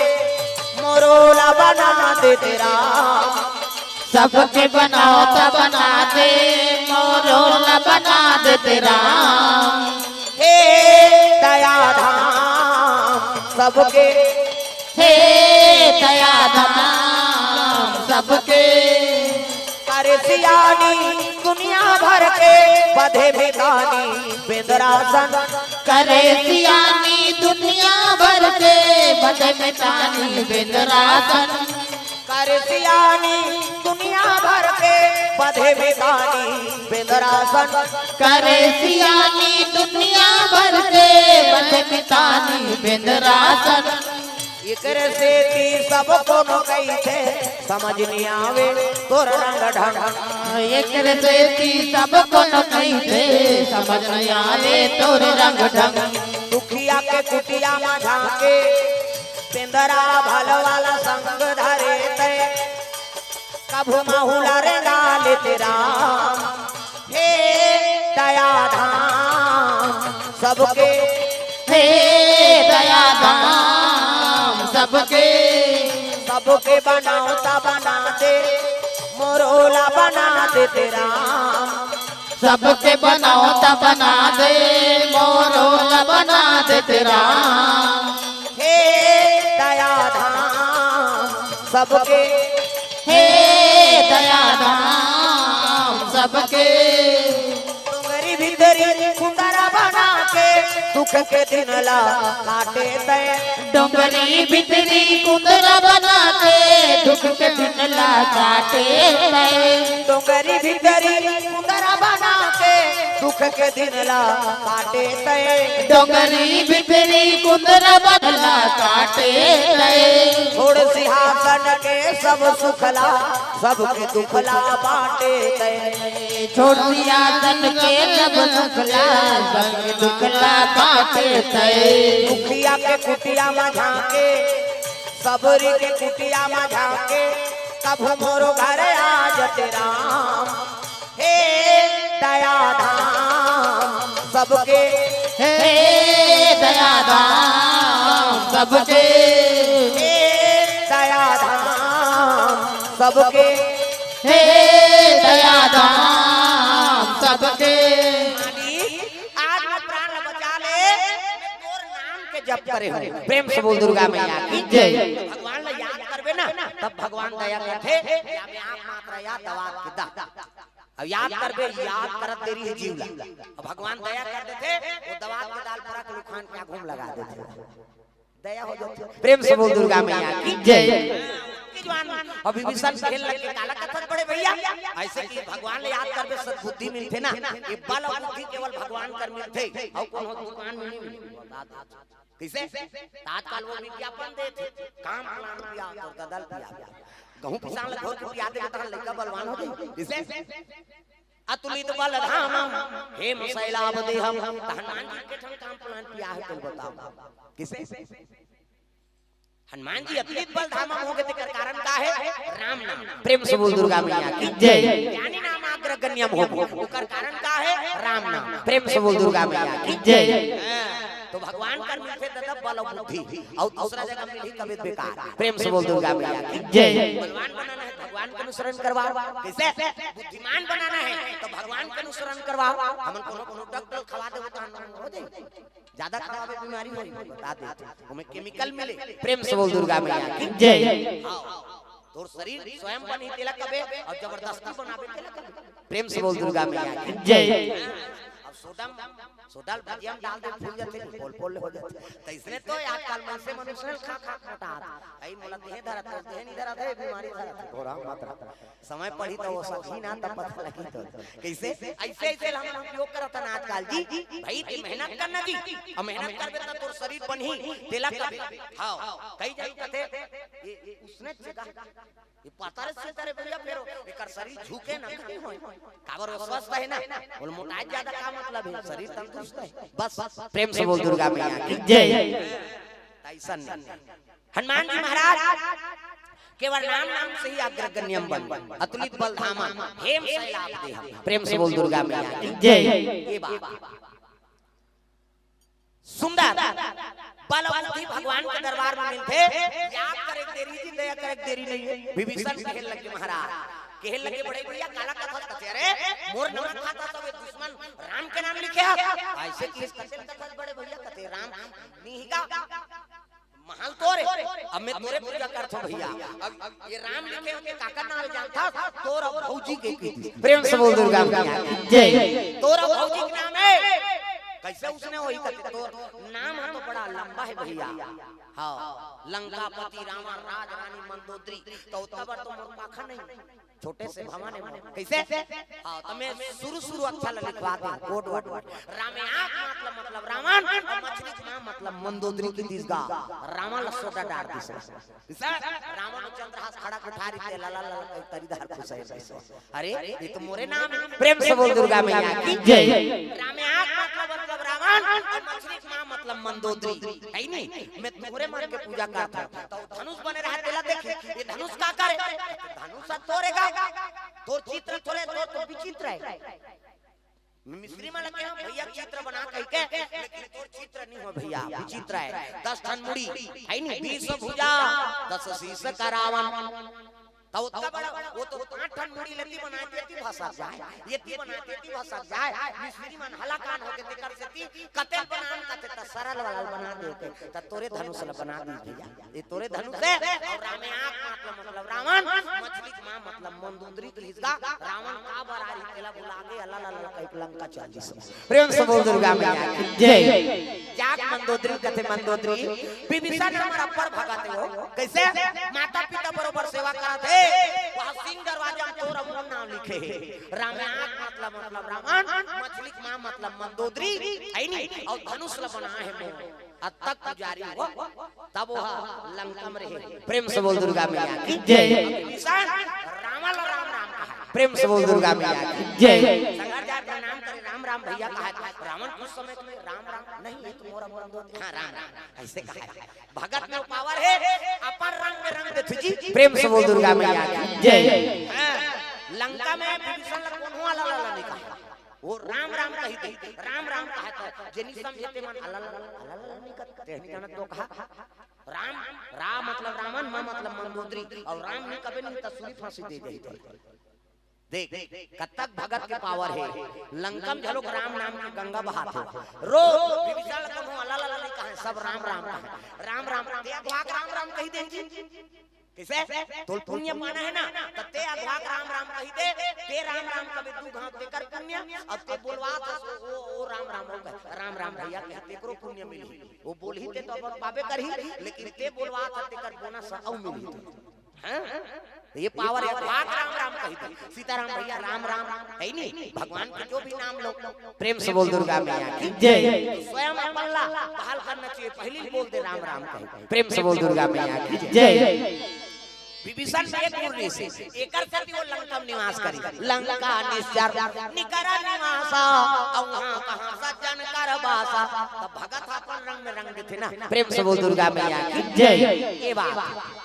मोरो ला बना दे ते राम। सबके बनावता बना दे, मोरो ला बना दे ते राम। हे दया धाम सबके, हे दया धाम सबके। करे सियानी दुनिया भर के, बधे मितानी बेंदरासन। करे सियानी दुनिया भर के, बधे मितानी बेंदरासन। करे सियानी दुनिया भर के, बधे मितानी बेंदरासन। करे सियानी दुनिया भर के, बधे मितानी बेंदरासन। एकरे सेती सब कोनो कहिथे, समझ नइ आवे तोर रंग ढंग। एकरे सेती सब कोनो कहिथे, समझ नइ आवे तोर रंग ढंग। दुखिया के कुटिया म झांके, बेंदरा भलवा ला संग धरे तैं। कभू माहुला रेंगा लेते राम। हे दया धाम सबके, हे दया धाम सबके। सबके बनावता बना दे, मोरो ला बना दे ते राम। सबके बनावता बना दे, मोरो ला बना दे ते राम। हे दया धाम सबके, हे दया धाम सबके। डोंगरी भीतरी कुंदरा बना के, दुख के दिन ला काटे तैं। डोंगरी भीतरी कुंदरा बना के, दुख के दिन ला काटे तैं। डोंगरी भीतरी कुंदरा बना के, दुख के दिन ला काटे तैं। डोंगरी भीतरी कुंदरा बना काटे तैं। छोड़ सिंहासन के सब सुखला, सबके दुखला बांटे तैं। छोड़ सिंहासन के सब सुखला, सबके दुखला बांटे तैं। दुखिया के कुटिया म झांके, सबरी के कुटिया म झांके, कभू मोरो घर आ जते राम। हे दया धाम सबके, हे दया धाम सबके। हे दया धाम सबके, हे दया धाम सबके। आज मैं प्राण बचा ले, मैं तोर नाम के जप करे हूँ। प्रेम से बोल दुर्गा मैया की जय। भगवान ला याद करबे ना, तब भगवान दया करथे। या में आप मात्रा याद दवा के दा। अब याद करबे, याद करत देरी हे जीव ला। अब भगवान दया कर देथे, वो दवा के दाल पूरा के लुखान के घूम लगा देथे। दया हो जाथे। प्रेम से बोल दुर्गा मैया की जय। के जवान अब विभीषण खेल लगे काला कथन पड़े भैया। ऐसे कि भगवान ला याद करबे सद्बुद्धि मिलथे ना। ये बल अउ बुद्धि केवल भगवान कर मिलथे। अउ कोनो दुकान में नहीं मिले। कैसे? त आजकल वो विज्ञापन देथे, काम प्लान पिया, तोर ददल पिया। गहूं पिसान ला घोर के पिया देबे, तहन लइका बलवान हो जाई। कैसे? अतुलित बल धामम, हेम शैलाभ देहम। त हनुमान जी के ठन काम प्लान पिया हे, तोर बताओ। कैसे? हनुमान जी अतुलित बल धामा म होगे, तेकर कारण का हे? राम नाम। प्रेम से बोल दुर्गा मैया की जय। ज्ञानी नाम अग्रगण्यम होगे, ओकर कारण का हे? राम नाम। प्रेम से बोल दुर्गा मैया की जय। हाँ, तो भगवान कर मिलथे ददा बल अउ बुद्धि, अउ दूसरा जगह मिलही कबे बेकार। प्रेम से बोल दुर्गा मैया की जय। बलवान बनाना हे, भगवान के अनुसरण करवाओ। कइसे? बुद्धिमान बनाना हे, तो भगवान के अनुसरण करवाओ। हमन कोनो कोनो डॉक्टर खवा देबो, त हो जाई। ज्यादा खवाबे, बीमारी होही, बता देत हँव। ओमे केमिकल मिले। प्रेम से बोल दुर्गा मैया की जय। हाँ, तोर शरीर स्वयं बनही, तेला कबे, अउ जबरदस्ती बनाबे, तेला कबे। प्रेम से बोल दुर्गा मैया की जय। अब सोडा, सोडा ल भजिया म डाल दे, फूल जाथे, पोल पोल हो जाथे। त अइसने तो आजकल मनसे मन अइसने खा खा मोटात। अई मोला देह धरत हे, देह नइ धरत हे, बीमारी धरत हे। घोड़ा मात्रा। समय पड़ही त ओ सब ही ना त पता लगही तो। कइसे? अइसे, अइसे ल हमन उपयोग करत हन आजकल जी। भई, ते मेहनत करना जी। अउ मेहनत करबे त तोर शरीर बनही, तेला कबे। हाँ, कई झन कथे, ये, ये उसने जगह, ये पतरे से तरे भइया फेरो, एकर शरीर झुके ना, कहीं होय। काबर ओ स्वस्थ हे ना, ओला मोटाई ज्यादा का मतलब हे, शरीर तंदुरुस्त हे। बस, प्रेम से बोल दुर्गा मैया की जय। त अइसन नहीं। हनुमान जी महाराज केवल राम नाम से ही अग्रगण्यम बन, अतुलित बल धामा, हेम शैलाभ देहम। प्रेम से बोल दुर्गा मैया की जय। ये बात सुंदर बल अउ बुद्धि भगवान के दरबार म मिलथे। याद करे के देरी जी, दया करे के देरी नहीं हे। विभीषण कहे लगे महाराज, कहे लगे बड़े भइया, काला कथस कथे, अरे मोर नमक खाता सब ये दुश्मन राम के नाम लिखे हे। अइसे किस कथे कथस बड़े भइया, कथे राम निहिका महल तोरे, अब मैं तोरे पूजा करथों भइया। अब ये राम लिखे होथे, काकर नाम जानथस? तोर भौजी के कीधे। प्रेम से बोल दुर्गा मैया की जय। तोर भौजी के नाम हे। कइसे उसने होही कथे, तोर नाम ह तो बड़ा लंबा हे भइया। हाँ, लंकापति रावण राज रानी मंदोदरी, त ओतका बर तो मोर पाखा नहीं। छोटे से भवन हे मोर। कइसे? हाँ, त मैं शुरू शुरू अक्षर ल लिखवा देहूँ, कोड वर्ड वर्ड। रामेआक मतलब, मतलब रावण, अउ मछरी के माँ मतलब मंदोदरी कीधे गा। रावण ल सोडा डार दिस। कइसे? रावण अउ चंद्रहास खड़ा कुठार रिथे, ला ला ला ला, कई तरी धार खुसर दिस। अरे, ये तो मोरे नाम हे। प्रेम से बोल दुर्गा मैया की जय। रामेआक मतलब, मतलब रावण, अउ मछरी के माँ मतलब मंदोदरी। हे नहीं? मैं तुँहरे मन के पूजा करथों। त धनुष बने रहे, तेला देखही, ये धनुष काकर हे? धनुष ह तोरे गा, तोर चित्र थोरे, तोर तो विचित्र हे। मिस्त्री मन ल केहेंव, भइया चित्र बना कहिके, लेकिन तोर चित्र नइ होय भइया, विचित्र हे। दस ठन मुड़ी, हे नहीं? बीस भुजा, दस शीश करावन। त ओतका बड़ा, ओ तो पाँच ठन मुड़ी ल एती बनाय त एती भसक जाय, एती बनाय त एती भसक जाय। मिस्त्री मन हलाकान होगे, तेकर सेती कतेल बनान कथे त सरल वाला ल बना देथे। त तोरे धनुष ल बना दिस भइया, ये तोरे धनुष हे। अउ रामेआक मतलब, मतलब रावण, मछरी के माँ मतलब मंदोदरी कीधे गा। रावण काबर आही तेला भुला गे, अला ला ला कहिके लंका चल दिस। प्रेम से बोल दुर्गा मैया की जय। जाके मंदोदरी ल कथे, मंदोदरी, विभीषण हमर अब्बड़ भगत हे हो। कइसे? माता पिता बरोबर सेवा करत हे। वहाँ सिंह दरवाजा म तोर अउ मोर नाम लिखे हे। रामेआक मतलब, मतलब रावण, मछरी के माँ मतलब मंदोदरी, हे नहीं? अउ धनुष ल बनाय हे मोर। अतका पुजारी हो, तब ओ लंका म रहे। प्रेम से बोल दुर्गा मैया की जय। विभीषण रावण ल राम राम कहय। प्रेम से बोल दुर्गा मैया की जय। संघर जाय प्रणाम करे, राम राम भइया कहय। रावण कुछ समय के लिए राम राम नहीं, ये तो मोर अउ मंदोदरी। हाँ, राम राम, अइसे कहय। भगत में पावर हे, अपन रंग में रंग देथे जी। प्रेम से बोल दुर्गा मैया की जय। हाँ, लंका में विभीषण ल कोनो अला ला ला नइ कहय। ओ राम राम कहिथे, राम राम कहय त जेन नइ समझे ते मन अला ला ला, अला ला ला नइ कहय, ते नइ जानत तो कहा। राम, रा मतलब रावण, म मतलब मंदोदरी, अउ राम नइ कबे नहीं त सूली फांसी दे देही। देख, कतक भगत के पावर हे। लंका म घलोक राम नाम के गंगा बहाथे। रोज विभीषण ल कहूँ अला ला ला नइ कहय, सब राम राम कहय। राम राम, ते अघवाक राम राम कहि दे जी। कइसे? तोला पुण्य पाना हे ना, त ते अघवाक राम राम कहि दे, ते राम राम कबे दू घांव तेकर पुण्य, अउ ते बोलवाथस ओ, ओ, ओ राम राम, ओ कहे, राम राम भइया कहे, तेकरो पुण्य मिलही। ओ बोलही ते तो अपन पाबे करही, लेकिन ते बोलवाथस तेकर बोनस अउ मिलही। हाँ? ये पावर हे, अघवाक राम राम कहि दे। सीताराम भइया राम राम, हे नहीं? भगवान के जो भी नाम लो, प्रेम से बोल दुर्गा मैया की जय। स्वयं अपन ला पहल करना चाहिए, पहिली बोल दे राम राम कहि। प्रेम से बोल दुर्गा मैया की जय। विभीषण एक मुरली से एकर सेती वो लंका में निवास करी। लंका निश्चर निकर निवासा, अउ उहाँ कहाँ सज्जन कर बासा। तब भगत अपन रंग में रंग देथे ना। प्रेम से बोल दुर्गा मैया की जय। ये बात।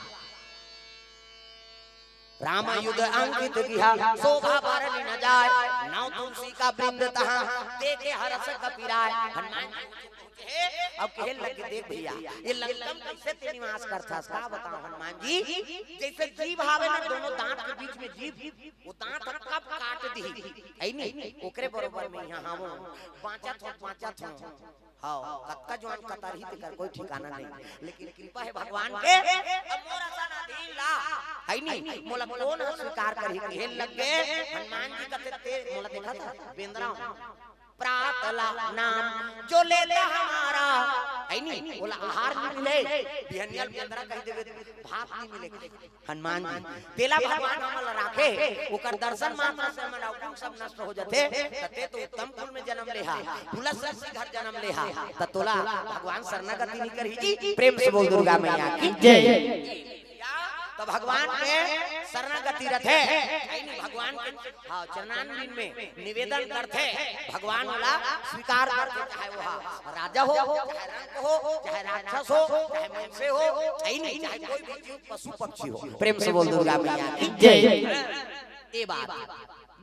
राम युद्ध अंकित गिहा, शोभा बरनि न जाय। नव तुलसी का वृंद तहाँ, देखे हरष कपि राय। हनुमान जी पहुँचे हे, अब कहे लगे, देख भैया, ये लंका में कैसे ते निवास करथस, का बताओ हनुमान जी। जैसे जीभ आवे ना, दोनों दांत के बीच में जीभ, वो दांत ह कब काट दिही, है नी? ओकरे बरोबर में यहाँ हम बाँचत हो, बाँचत हो। हाँ, कतका जुआन कतरही, तेकर कोई ठिकाना नहीं, लेकिन कृपा हे भगवान के। अब मोर असन अधीन ला, है नी, मोला कोन ह स्वीकार करही? कहे लगे हनुमान जी कथे, ते मोला देखत हस, बेंदरा हूँ। प्रात ला नाम जो लेता हमारा, है नी, ओला आहार नहीं मिले, बिहनिया ल बेंदरा कहि देबे, भात नहीं मिले। हनुमान जी, तेला भगवान हमन ला राखे, ओकर दर्शन मात्र से हमर अवगुण सब नष्ट हो जाथे। त ते तो उत्तम कुल में जन्म लेहा, पुलस ऋषि घर जन्म लेहा, त तोला भगवान शरणागति नहीं करही जी। प्रेम से बोल दुर्गा मैया की जय। त भगवान के शरणागति रथे, है नी, भगवान के, हाँ, चरणारविंद में निवेदन करथे, भगवान ओला स्वीकार करथे, चाहे वो हा राजा हो, चाहे रंक हो, चाहे राक्षस हो, चाहे मनुष्य हो, है नी, चाहे कोई भी जीव, पशु पक्षी हो। प्रेम से बोल दुर्गा मैया की जय। ए बात,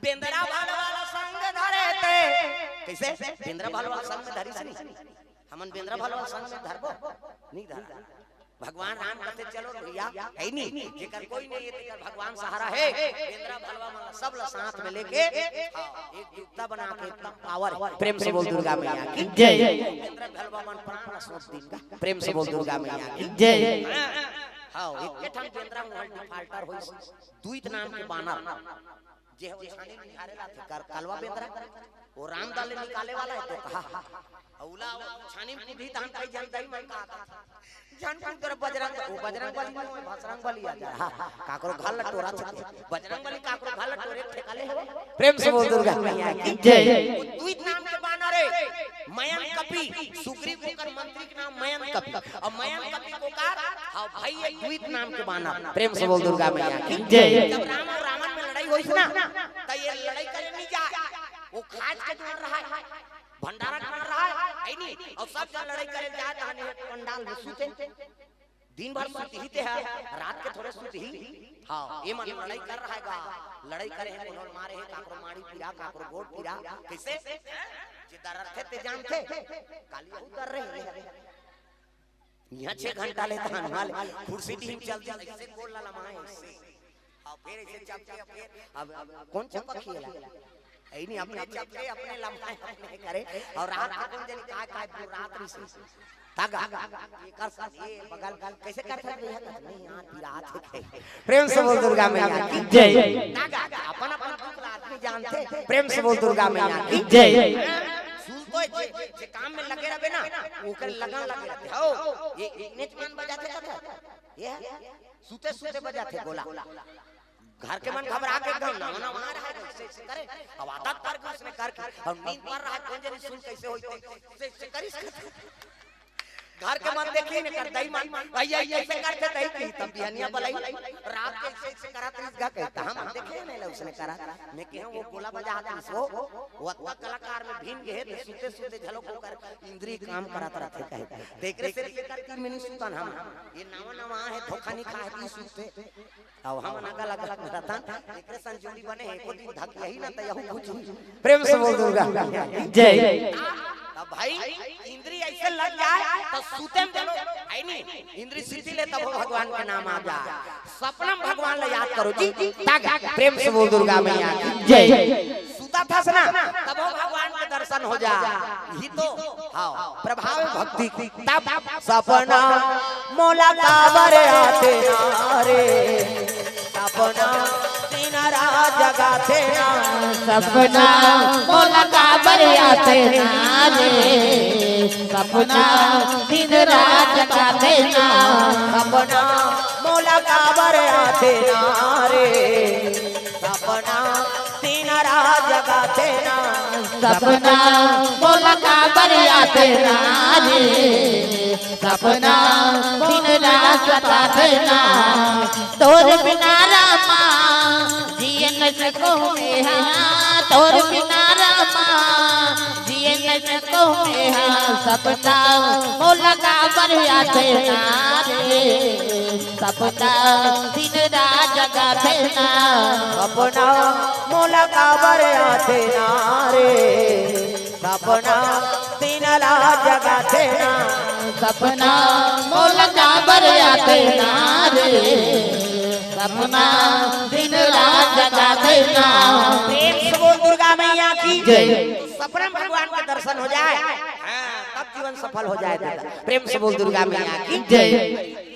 बेंदरा भलवा ला संग धरे ते। कैसे? बेंदरा भलवा ला संग धरिस नी। हमन बेंदरा भलवा ला संग में धरबो? नहीं धरा। भगवान राम कथे, चलो भैया, है नी, जेकर कोई नहीं हे, तेकर भगवान सहारा हे। बेंदरा भलवा मन ला सब ला साथ में लेके, हाँ, एकजुटता बना के एकदम पावर हे। प्रेम से बोल दुर्गा मैया की जय। बेंदरा भलवा मन प्राण ला सौंप दिन का। प्रेम से बोल दुर्गा मैया की जय। हाँ, एक ठन बेंदरा मोहन डिफाल्टर होइस, द्वित नाम के बानर, जे हो छानी निकाले ला थे, कर, कलवा बेंदरा, वो रामदाल ले निकाले वाला हे तो कहा, अउला छानी में कूदी तहन कई जन दई मन का, जन कुन कर बजरंग, वो बजरंग बली नहीं, बजरंग बली आ जा, हाँ, काकरो घर ला टोरथे, बजरंग बली काकरो घर ला टोरे ठेका ले हो। प्रेम से बोल दुर्गा मैया की जय। वो द्वित नाम के बानर हे, मयन कपि, सुग्रीव ओकर मंत्री के नाम मयन कपि, अउ मयन कपि ओकर, हाँ भाई, ये द्वित नाम के बानर। प्रेम से बोल दुर्गा मैया की जय। जब राम अउ रावण में लड़ाई होइस ना, त ये लड़ाई करे नहीं जाय, वो खाज के जुआन रहय, भंडारा जुआन रहय, है नी, अउ सब जन लड़ाई करे जाय, तहन ये पंडाल में सूते। दिन भर सुतही ते ह, रात के थोरे सुतही। हाँ, ये मन लड़ाई कर रहा हे गा, लड़ाई करे हे, कोनो ल मारे हे, काकरो माड़ी पीरा, काकरो गोड़ पीरा, कैसे? जे दररथे ते जानथे, काली यहू दररे हे। यहाँ छह घंटा ले तान वाले, कुर्सी डीम चल दे, ऐसे गोड़ ला लमाए, ऐसे। हाँ, फिर ऐसे चपके, फिर अब, अब कौन चपक खेला? ऐनी अपने चपके, अपने लमाए, अपने करे, अउ रात के कौन जानी काय, काय रात रही से। तागा, एकर साथ ये बगल, कैसे कर सकते हैं? नहीं यार, विराट है। प्रेम से बोल दुर्गा मैया की जय। तागा, अपन, अपन दुख ला आदमी जानथे। प्रेम से बोल दुर्गा मैया की जय। सुन तो जे, जे काम में लगे रहबे ना, ओकर लगन लगे रहथे। हो, ये, ये नेच मान बजाथे कथा। ये है, सुते, सुते बजाथे गोला। घर के मन घबरा के एकदम नवा नवा रहा है, ऐसे, ऐसे करे। अब आदत पड़ गई उसने करके, अब नींद पड़ रहा है, कौन जानी सुन कैसे होई, ऐसे, ऐसे करिस। घर के मन देखी ने कर दई मन, भैया ये ऐसे करथे दई की, तब बिहनिया बलाई, रात के ऐसे, ऐसे करत रहिस गा कही, त हम देखे नहीं ला उसने करा। मैं कहे वो गोला बजा दिस वो, वो अतना कलाकार में भीन गए, तो सुते, सुते झलक ओकर इंद्री काम करत रहथे कहे। तेकरे से लेकर तीन महीने सुतन हम, ये नवा, नवा है, धोखा नहीं खाए, सुते। अब हम अलग अलग रतन, एकरे संग जोड़ी बने हे, एको दिन धक यही ना त यहू कुछ। प्रेम से बोल दुर्गा जय। तब भाई, इंद्री ऐसे लग जाए, तो सूते में चलो, है नी? इंद्री सीती ले तब भगवान के नाम आ जाए। सपना में भगवान ला याद करो जी, तागा। प्रेम से बोल दुर्गा मैया की जय। सुता थस ना, तब भगवान के दर्शन हो जा। ही तो, हाँ, प्रभाव भक्ति की। तब सपना मोला काबर आथे ना रे, सपना दिन रात जगाथे ना। सपना मोला काबर आथे ना रे, सपना दिन रात जगाथे ना। सपना मोला काबर आथे ना रे, सपना दिन रात जगाथे ना। सपना मोला काबर आथे ना रे, सपना दिन रात सताथे ना। तोर बिना रामा जिए न सको मेहा, तोर बिना रामा जिए न सको मेहा। सपना मोला काबर आथे ना रे, सपना दिन रात जगाथे ना। सपना मोला काबर आथे ना रे, सपना दिन रात जगाथे ना। सपना मोला काबर आथे ना रे, सपना दिन रात जगाथे ना। प्रेम से बोल दुर्गा मैया की जय। सपना में भगवान के दर्शन हो जाए, हाँ, तब जीवन सफल हो जाए दादा। प्रेम से बोल दुर्गा मैया की जय।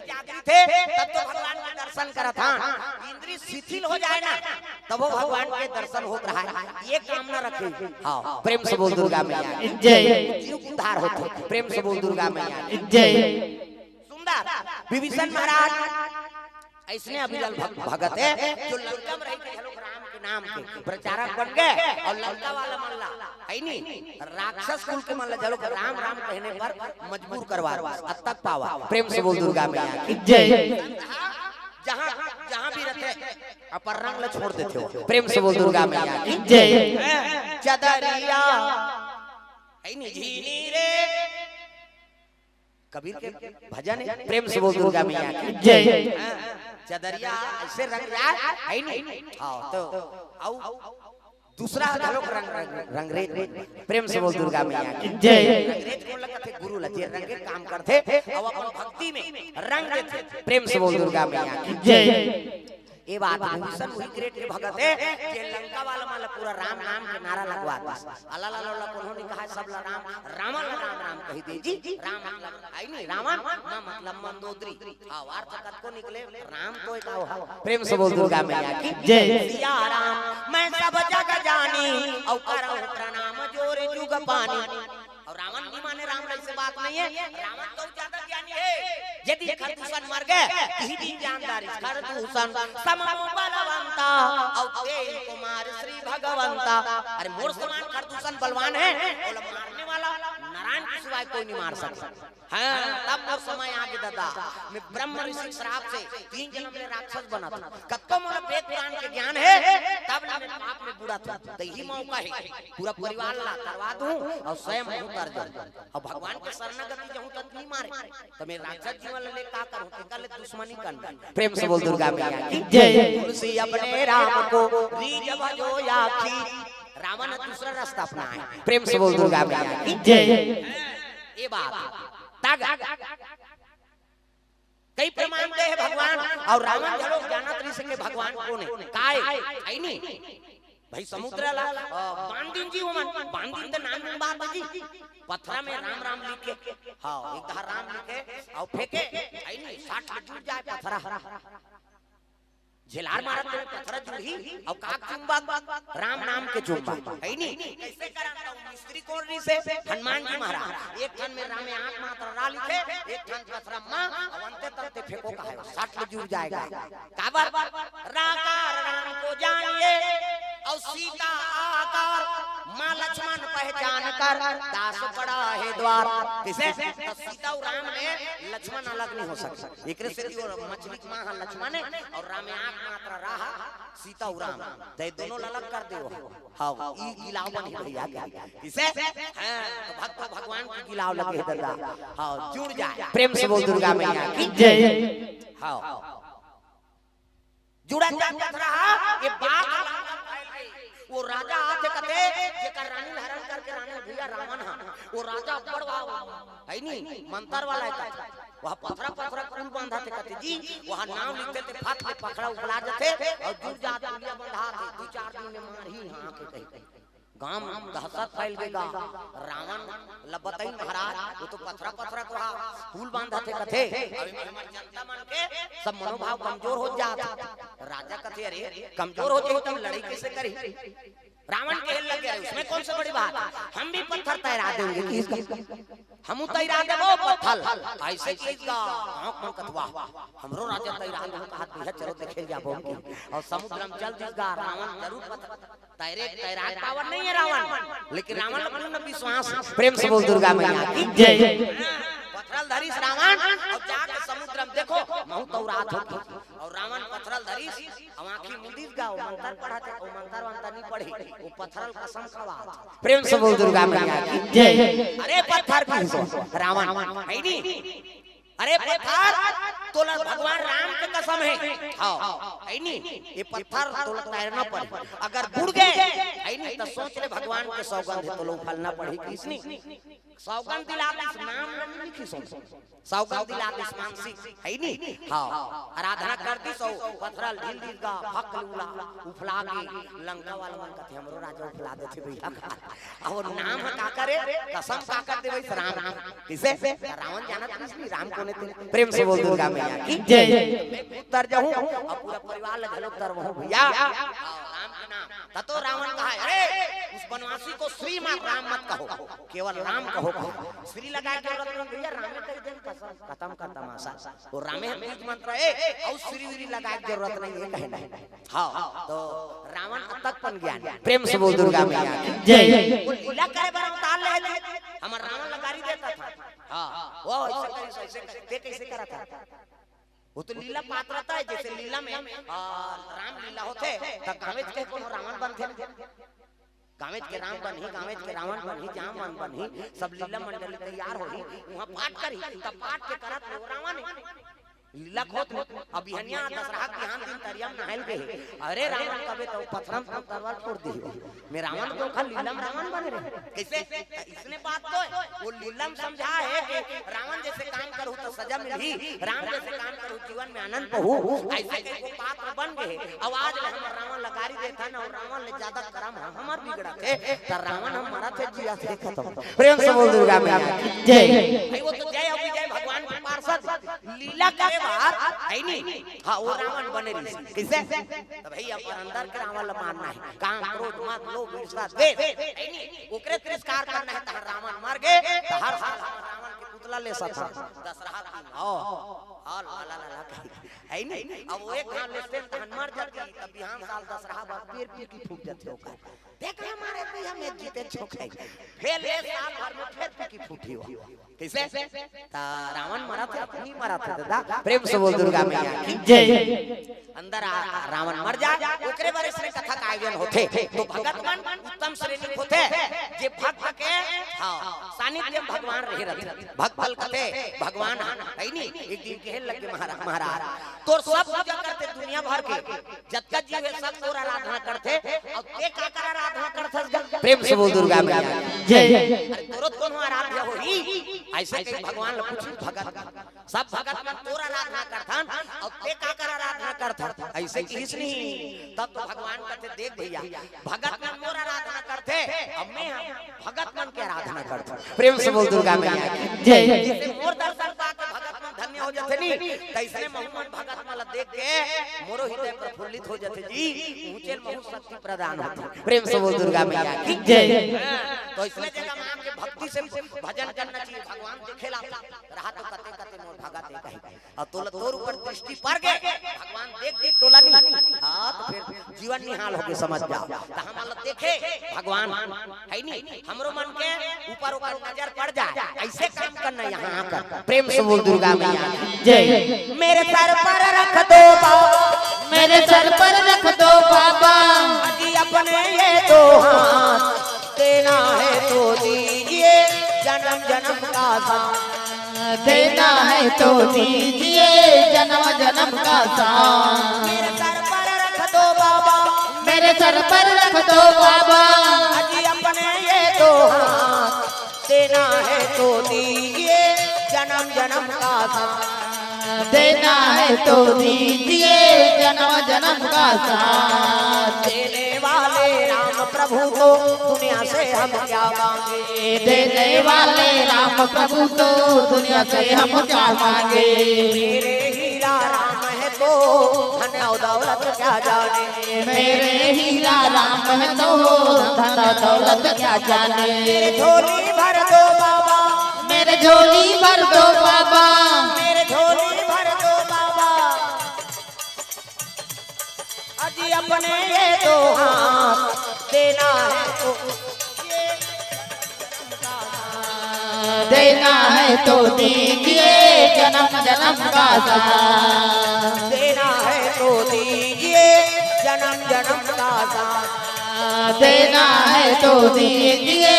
जागृत हे, तब तो भगवान के दर्शन करत, हाँ, इंद्री शिथिल हो जाए ना, तब वो भगवान के दर्शन होत रहा है। ये काम ना रखे। हाँ, प्रेम से बोल दुर्गा मैया की जय। जीव उद्धार होत है। प्रेम से बोल दुर्गा मैया की जय। सुंदर विभीषण महाराज ऐसने अविरल भग-, भगत है, जो लंका में रह के घलोक राम के नाम के प्रचारक बन गए और लंका वाला मन ला, है नी, राक्षस कुल के मन ला घलोक राम राम कहने पर मजबूर करवा, अब तक पावा। प्रेम से बोल दुर्गा मैया की जय। जहाँ, जहाँ भी रहते अपन रंग ला छोड़ देथे हो। प्रेम से बोल दुर्गा मैया की जय। चदरिया है नी झीनी रे, कबीर के भजन है। प्रेम से बोल दुर्गा मैया की जय। हाँ, चदरिया ऐसे रंग यार है नी। हाँ, तो आओ दूसरा घलोक रंग, रंग, रंगरेज। प्रेम से बोल दुर्गा मैया की जय। रंगरेज कोन ला कथे? गुरु ला, जे रंग के काम करथे, अब अपन भक्ति में रंग देथे। प्रेम से बोल दुर्गा मैया की जय। ये बात विभीषण वही ग्रेट के भगत है, जे लंका वाला मन ला पूरा राम नाम के नारा लगवा दिस। अला ला ला ला कोनो नहीं कहा, सब ला राम, रावण ला राम राम कही दे जी। राम मतलब आई नहीं रावण, माँ मतलब मंदोदरी। हाँ, अर्थ कतको निकले, राम तो एक आओ। प्रेम से बोल दुर्गा मैया की जय। सिया राम मैं सब जग जानी, और करहु प्रणाम जोर जुग पानी। और रावण नहीं माने, राम ला ऐसे बात नहीं है। रावण तो ज्यादा ज्ञानी है। यदि खरदूषण मर गए, यही दिन जानदारी खरदूषण समो बलवंता, और तेहि को मार श्री भगवंता। अरे मोर समान खरदूषण बलवान है, बोला मारने वाला नारायण के सिवाय कोई नहीं मार सकता। हाँ, तब मोर समय आगे दादा, मैं ब्रह्म ऋषि के श्राप से तीन जन्म ले राक्षस बना था। कतको मोला वेद पुराण के ज्ञान है, तब ले मैं पाप में बुड़ा था। तो यही मौका है, पूरा परिवार ला तरवा दूं और स्वयं हूँ तर जाऊं। और भगवान के शरणागति जाऊं तब नहीं मारे, तो मैं राक्षस जीवन ले का करूं? तेकर ले दुश्मनी करना। प्रेम से बोल दुर्गा मैया की जय। तुलसी अपने राम को रीझ भजो आखी। रावण ने दूसरा रास्ता अपनाया। प्रेम से बोल दुर्गा मैया की जय। ये बात तागा कई प्रमाण दे है भगवान, और रावण घलो जानत रहिस के भगवान कोन है, काय है नी। भाई समुद्र ला, अ, बांध दिन जी ओमन, बांध दिन त नाम बात जी। पथरा में राम राम लिखे, हाँ, एक धार राम लिखे, और फेंके, है नी, साठ ले जुड़ जाए पथरा। झेलार मारत में पथरा जुड़ही, और काक चुंबक, राम नाम के चुंबक, है नी। कैसे करन? तो मिस्त्री कोन रहिस हे? हनुमान जी महाराज। एक ठन में राम आंख मात्र रा लिखे, एक ठन पथरा माँ, और अंते तंते फेंको कहे, साठ ले जुड़ जाएगा। काबर? राकार राम को जानिए और सीता आकार, माँ लक्ष्मण पहचान कर दास पड़ा है द्वार। किसे? तो सीता और राम में लक्ष्मण अलग नहीं हो सकता। एकरे से भी वो मछली की माँ हा लक्ष्मण है और राम आंख मात्र रा हा सीता और राम, तो ये दोनों ला अलग कर दे वो। हाँ, ई गिलाव बने भैया के। किसे? हाँ, तो भक्त भगवान की गिलाव लगे है दादा। हाँ, जुड़ जाए। प्रेम से बोल दुर्गा मैया की जय। हाँ। जुड़ा जात रहा, ये बात वो राजा आथे कथे, जेकर रानी हरण करके रानी भैया रावण हा, वो राजा बड़वा है नी, मंतर वाला है कथे। वह पथरा पथरा पुल बांधा थे कथे जी, वह नाम लिखते थे, फट ले पखरा उबला जाते और जुड़ जात दुनिया बंधा थे, दो चार दिन में मार ही हाँ के कही। गांव में दहशत फैल गे गा। रावण ल बताई महाराज, वो तो पथरा पथरा को हा, पुल बांधा थे कथे। अब एमे हमर जनता मन के सब मनोभाव कमजोर हो जात। राजा कथे, "अरे, कमजोर हो जाही त लड़ाई कैसे करही?" रावण कहे लग गया, "उसमें कौन सी बड़ी बात है, हम भी पत्थर तैरा देंगे।" कि इसका हमू तैरा देबो पत्थर। ऐसे कि इसका आँख मन कथवा, "हमरो राजा तैरा देबो," कहा, "भैया चलो देखे जाबो हम की।" और समुद्र में चल दिस गा रावण, जरूर पत्थर तैरे, तैराक पावर नहीं है रावण, लेकिन रावण ला पूर्ण विश्वास। प्रेम से बोल दुर्गा मैया की जय। पथरल धरिस रावण और जाके समुद्र में देखो, महू तौरात हो। और रावण पथरल धरिस, अब आँखी मुंदिस गा, वो मंत्र पढ़त हे, वो मंत्र वंत्र नहीं पढ़ी, वो पथरल कसम खवात। प्रेम से बोल दुर्गा मैया की जय। अरे पत्थर की सो रावण, है नी? अरे पत्थर, तोला भगवान राम के कसम है। हाँ, है नी? ये पत्थर तोला तैरना पड़े। अगर बुड़ गए, है नी, तो सोच ले भगवान के सौगंध है, तोला उफलना पड़े, किसनी? सौगंध दिला दिस, नाम नहीं लिखी सो। सौगंध दिला दिस मानसी, है नी? हाँ, आराधना कर दिस, सौ पथरल ढील दिस गा, फक उला, उफला के, लंका वाला मन कथे, "हमरो राजा उफला देथे भैया।" अब वो नाम ह का करे, कसम का कर देवे, राम, राम। किसे? रावण जानत नहीं राम कोने थे। प्रेम से बोल दुर्गा मैया की जय। मैं खुद तर जाऊं और पूरा परिवार ला घलो तर वहूं भैया। राम के नाम। ततो रावण कहा, "अरे, उस वनवासी को श्री मत, राम मत कहो, केवल राम कहो।" श्री लगाए के जरूरत नहीं भैया, राम कह दे, कसम, खत्म कर तमाशा। वो रामे हम बीज मंत्र है, और श्री व्री लगाए के जरूरत नहीं है, कहे नहीं। हाँ, तो रावण अतक पन ज्ञान। प्रेम से बोल दुर्गा मैया की जय। वो लीला करे बर अवतार ले थे, हमर रावण ला गारी देता था। हाँ, वो ऐसे करे, ऐसे करे, ते कैसे करा था? वो तो लीला पात्रता है, जैसे लीला में, आ, राम लीला होथे, त गाँवेच के कोनो रावण बनथे ना। गाँवेच के राम बनही, गाँवेच के रावण बनही, जामवन बनही, सब लीला मंडली तैयार होही, वहाँ पाठ करही, तब पाठ के करत में वो रावण है। लीला खोत में, अब बिहनिया दसरहा के बिहान दिन तरिया में नहाइल गए, अरे रावण कबे तो पथरम तो तरवार फोड़ दियो। मैं रावण तो खा लीला में रावण बने रहे। कैसे? इसने बात तो है, वो लीला में समझा है कि रावण जैसे काम करू तो सजा मिलही, राम जैसे काम करू जीवन में आनंद पहू। ऐसे के वो पात्र बन गए। अब आज ले हम रावण ला गारी देथन और रावण ले ज्यादा करम ह-, हमर बिगड़त हे, त रावण हम मरत हे, जियत हे, खत्म। प्रेम से बोल दुर्गा मैया की जय। भाई वो तो जय और विजय भगवान के पार्षद, लीला करे बार है नी। हाँ, वो रावण बने रही। कैसे? तो भाई अपन अंदर के रावण ला मारना है, काम, क्रोध, मद, लोभ, ईर्ष्या, द्वेष, है नी? ओकरे तिरस्कार करना है, त रावण मर गए, त हर साल हम रावण के पुतला ले सकत हन। दसरहा दिन, हाँ, हाँ, ला, ला, ला, ला, है नी? अब वो एक घाव लेते हैं, तहन मर जाती, तब बिहान साल दसरहा बर फिर पीकी फूट जाते हो का। देख ले मारे तो हम एक जीते छोक है। फिर ले साल भर में फिर पीकी फूटी हो। कैसे? त रावण मरा थे, अपनी मरा थे दादा। प्रेम से बोल दुर्गा मैया की जय। अंदर आ, आ, रावण मर जाए, ओकरे बारे से कथा का आयोजन होथे। तो भगत मन उत्तम श्रेणी होथे, जे भक्त के, हाँ, सानिध्य में भगवान रहे रहथे। भक्त बल कथे, भगवान है नी, एक दिन कहे लगे महाराज, महाराज, तोर सब पूजा करथे दुनिया भर के, जतका जीव हे सब तोर आराधना करथे, अउ ते काकर आराधना करथस गा? प्रेम से बोल दुर्गा मैया की जय। अरे तोरो तो कोनो आराध्य होही, ऐसे कही भगवान ला पूछही भगत। सब भगत मन तोर आराधना करथन, अउ ते काकर आराधना करथस? ऐसे कहिस नहीं। तब तो भगवान कथे, देख भैया, भगत मन मोर आराधना करथे, अब मैं ह भगत मन के आराधना करथों। प्रेम से बोल दुर्गा मैया की जय। जैसे मोर दर्शन पाके भगत मन धन्य हो जाथे नी, तैसने महू मन भगत मन ला देख के मोरो हृदय प्रफुल्लित हो जाथे जी, ऊंचे महू शक्ति प्रदान होथे। प्रेम से बोल दुर्गा मैया की जय। हाँ, तो इसने जगह माँ के भक्ति से भजन करना चाहिए। भगवान देखेला रहा तो कते कते मोर भगत एक है। अउ तोला तोर ऊपर दृष्टि पर गे, भगवान देख दी तोला नी, हाँ, तो फिर जीवन निहाल होगे, समझ जा। त हमन ला देखे भगवान, है नी, हमरो मन के ऊपर ओकर नजर पड़ जाए, ऐसे काम करना यहाँ आकर। प्रेम से बोल दुर्गा मैया की जय। मेरे सर पर रख दो बाबा, मेरे सर पर रख दो बाबा, अजी अपने ये दो हाथ, देना है तो दीजिए जन्म जन्म का साथ। देना है तो दीजिए जन्म जन्म का साथ। मेरे सर पर रख दो बाबा, मेरे सर पर रख दो बाबा, अजी अपने ये दो हाथ, देना है तो दीजिए जन्म जन्म का साथ। देना है तो दीजिए जन्म जन्म का साथ। देने वाले राम प्रभु को दुनिया से हम क्या मांगे? देने वाले राम प्रभु को दुनिया से हम क्या मांगे? मेरे हीरा राम है तो धन और दौलत क्या जाने? मेरे हीरा राम है तो धन दौलत क्या जाने। मेरे झोली भर दो बाबा, मेरे झोली भर दो बाबा, मेरे झोली भर दो बाबा। अजी अपने ये दो हाथ देना है तो देना है तो दीजिए जन्म जन्म का साथ। देना है तो दीजिए जन्म जन्म का साथ। देना है तो दीजिए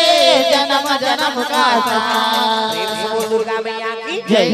जन्म जन्म का साथ। प्रेम से बोल दुर्गा मैया की जय।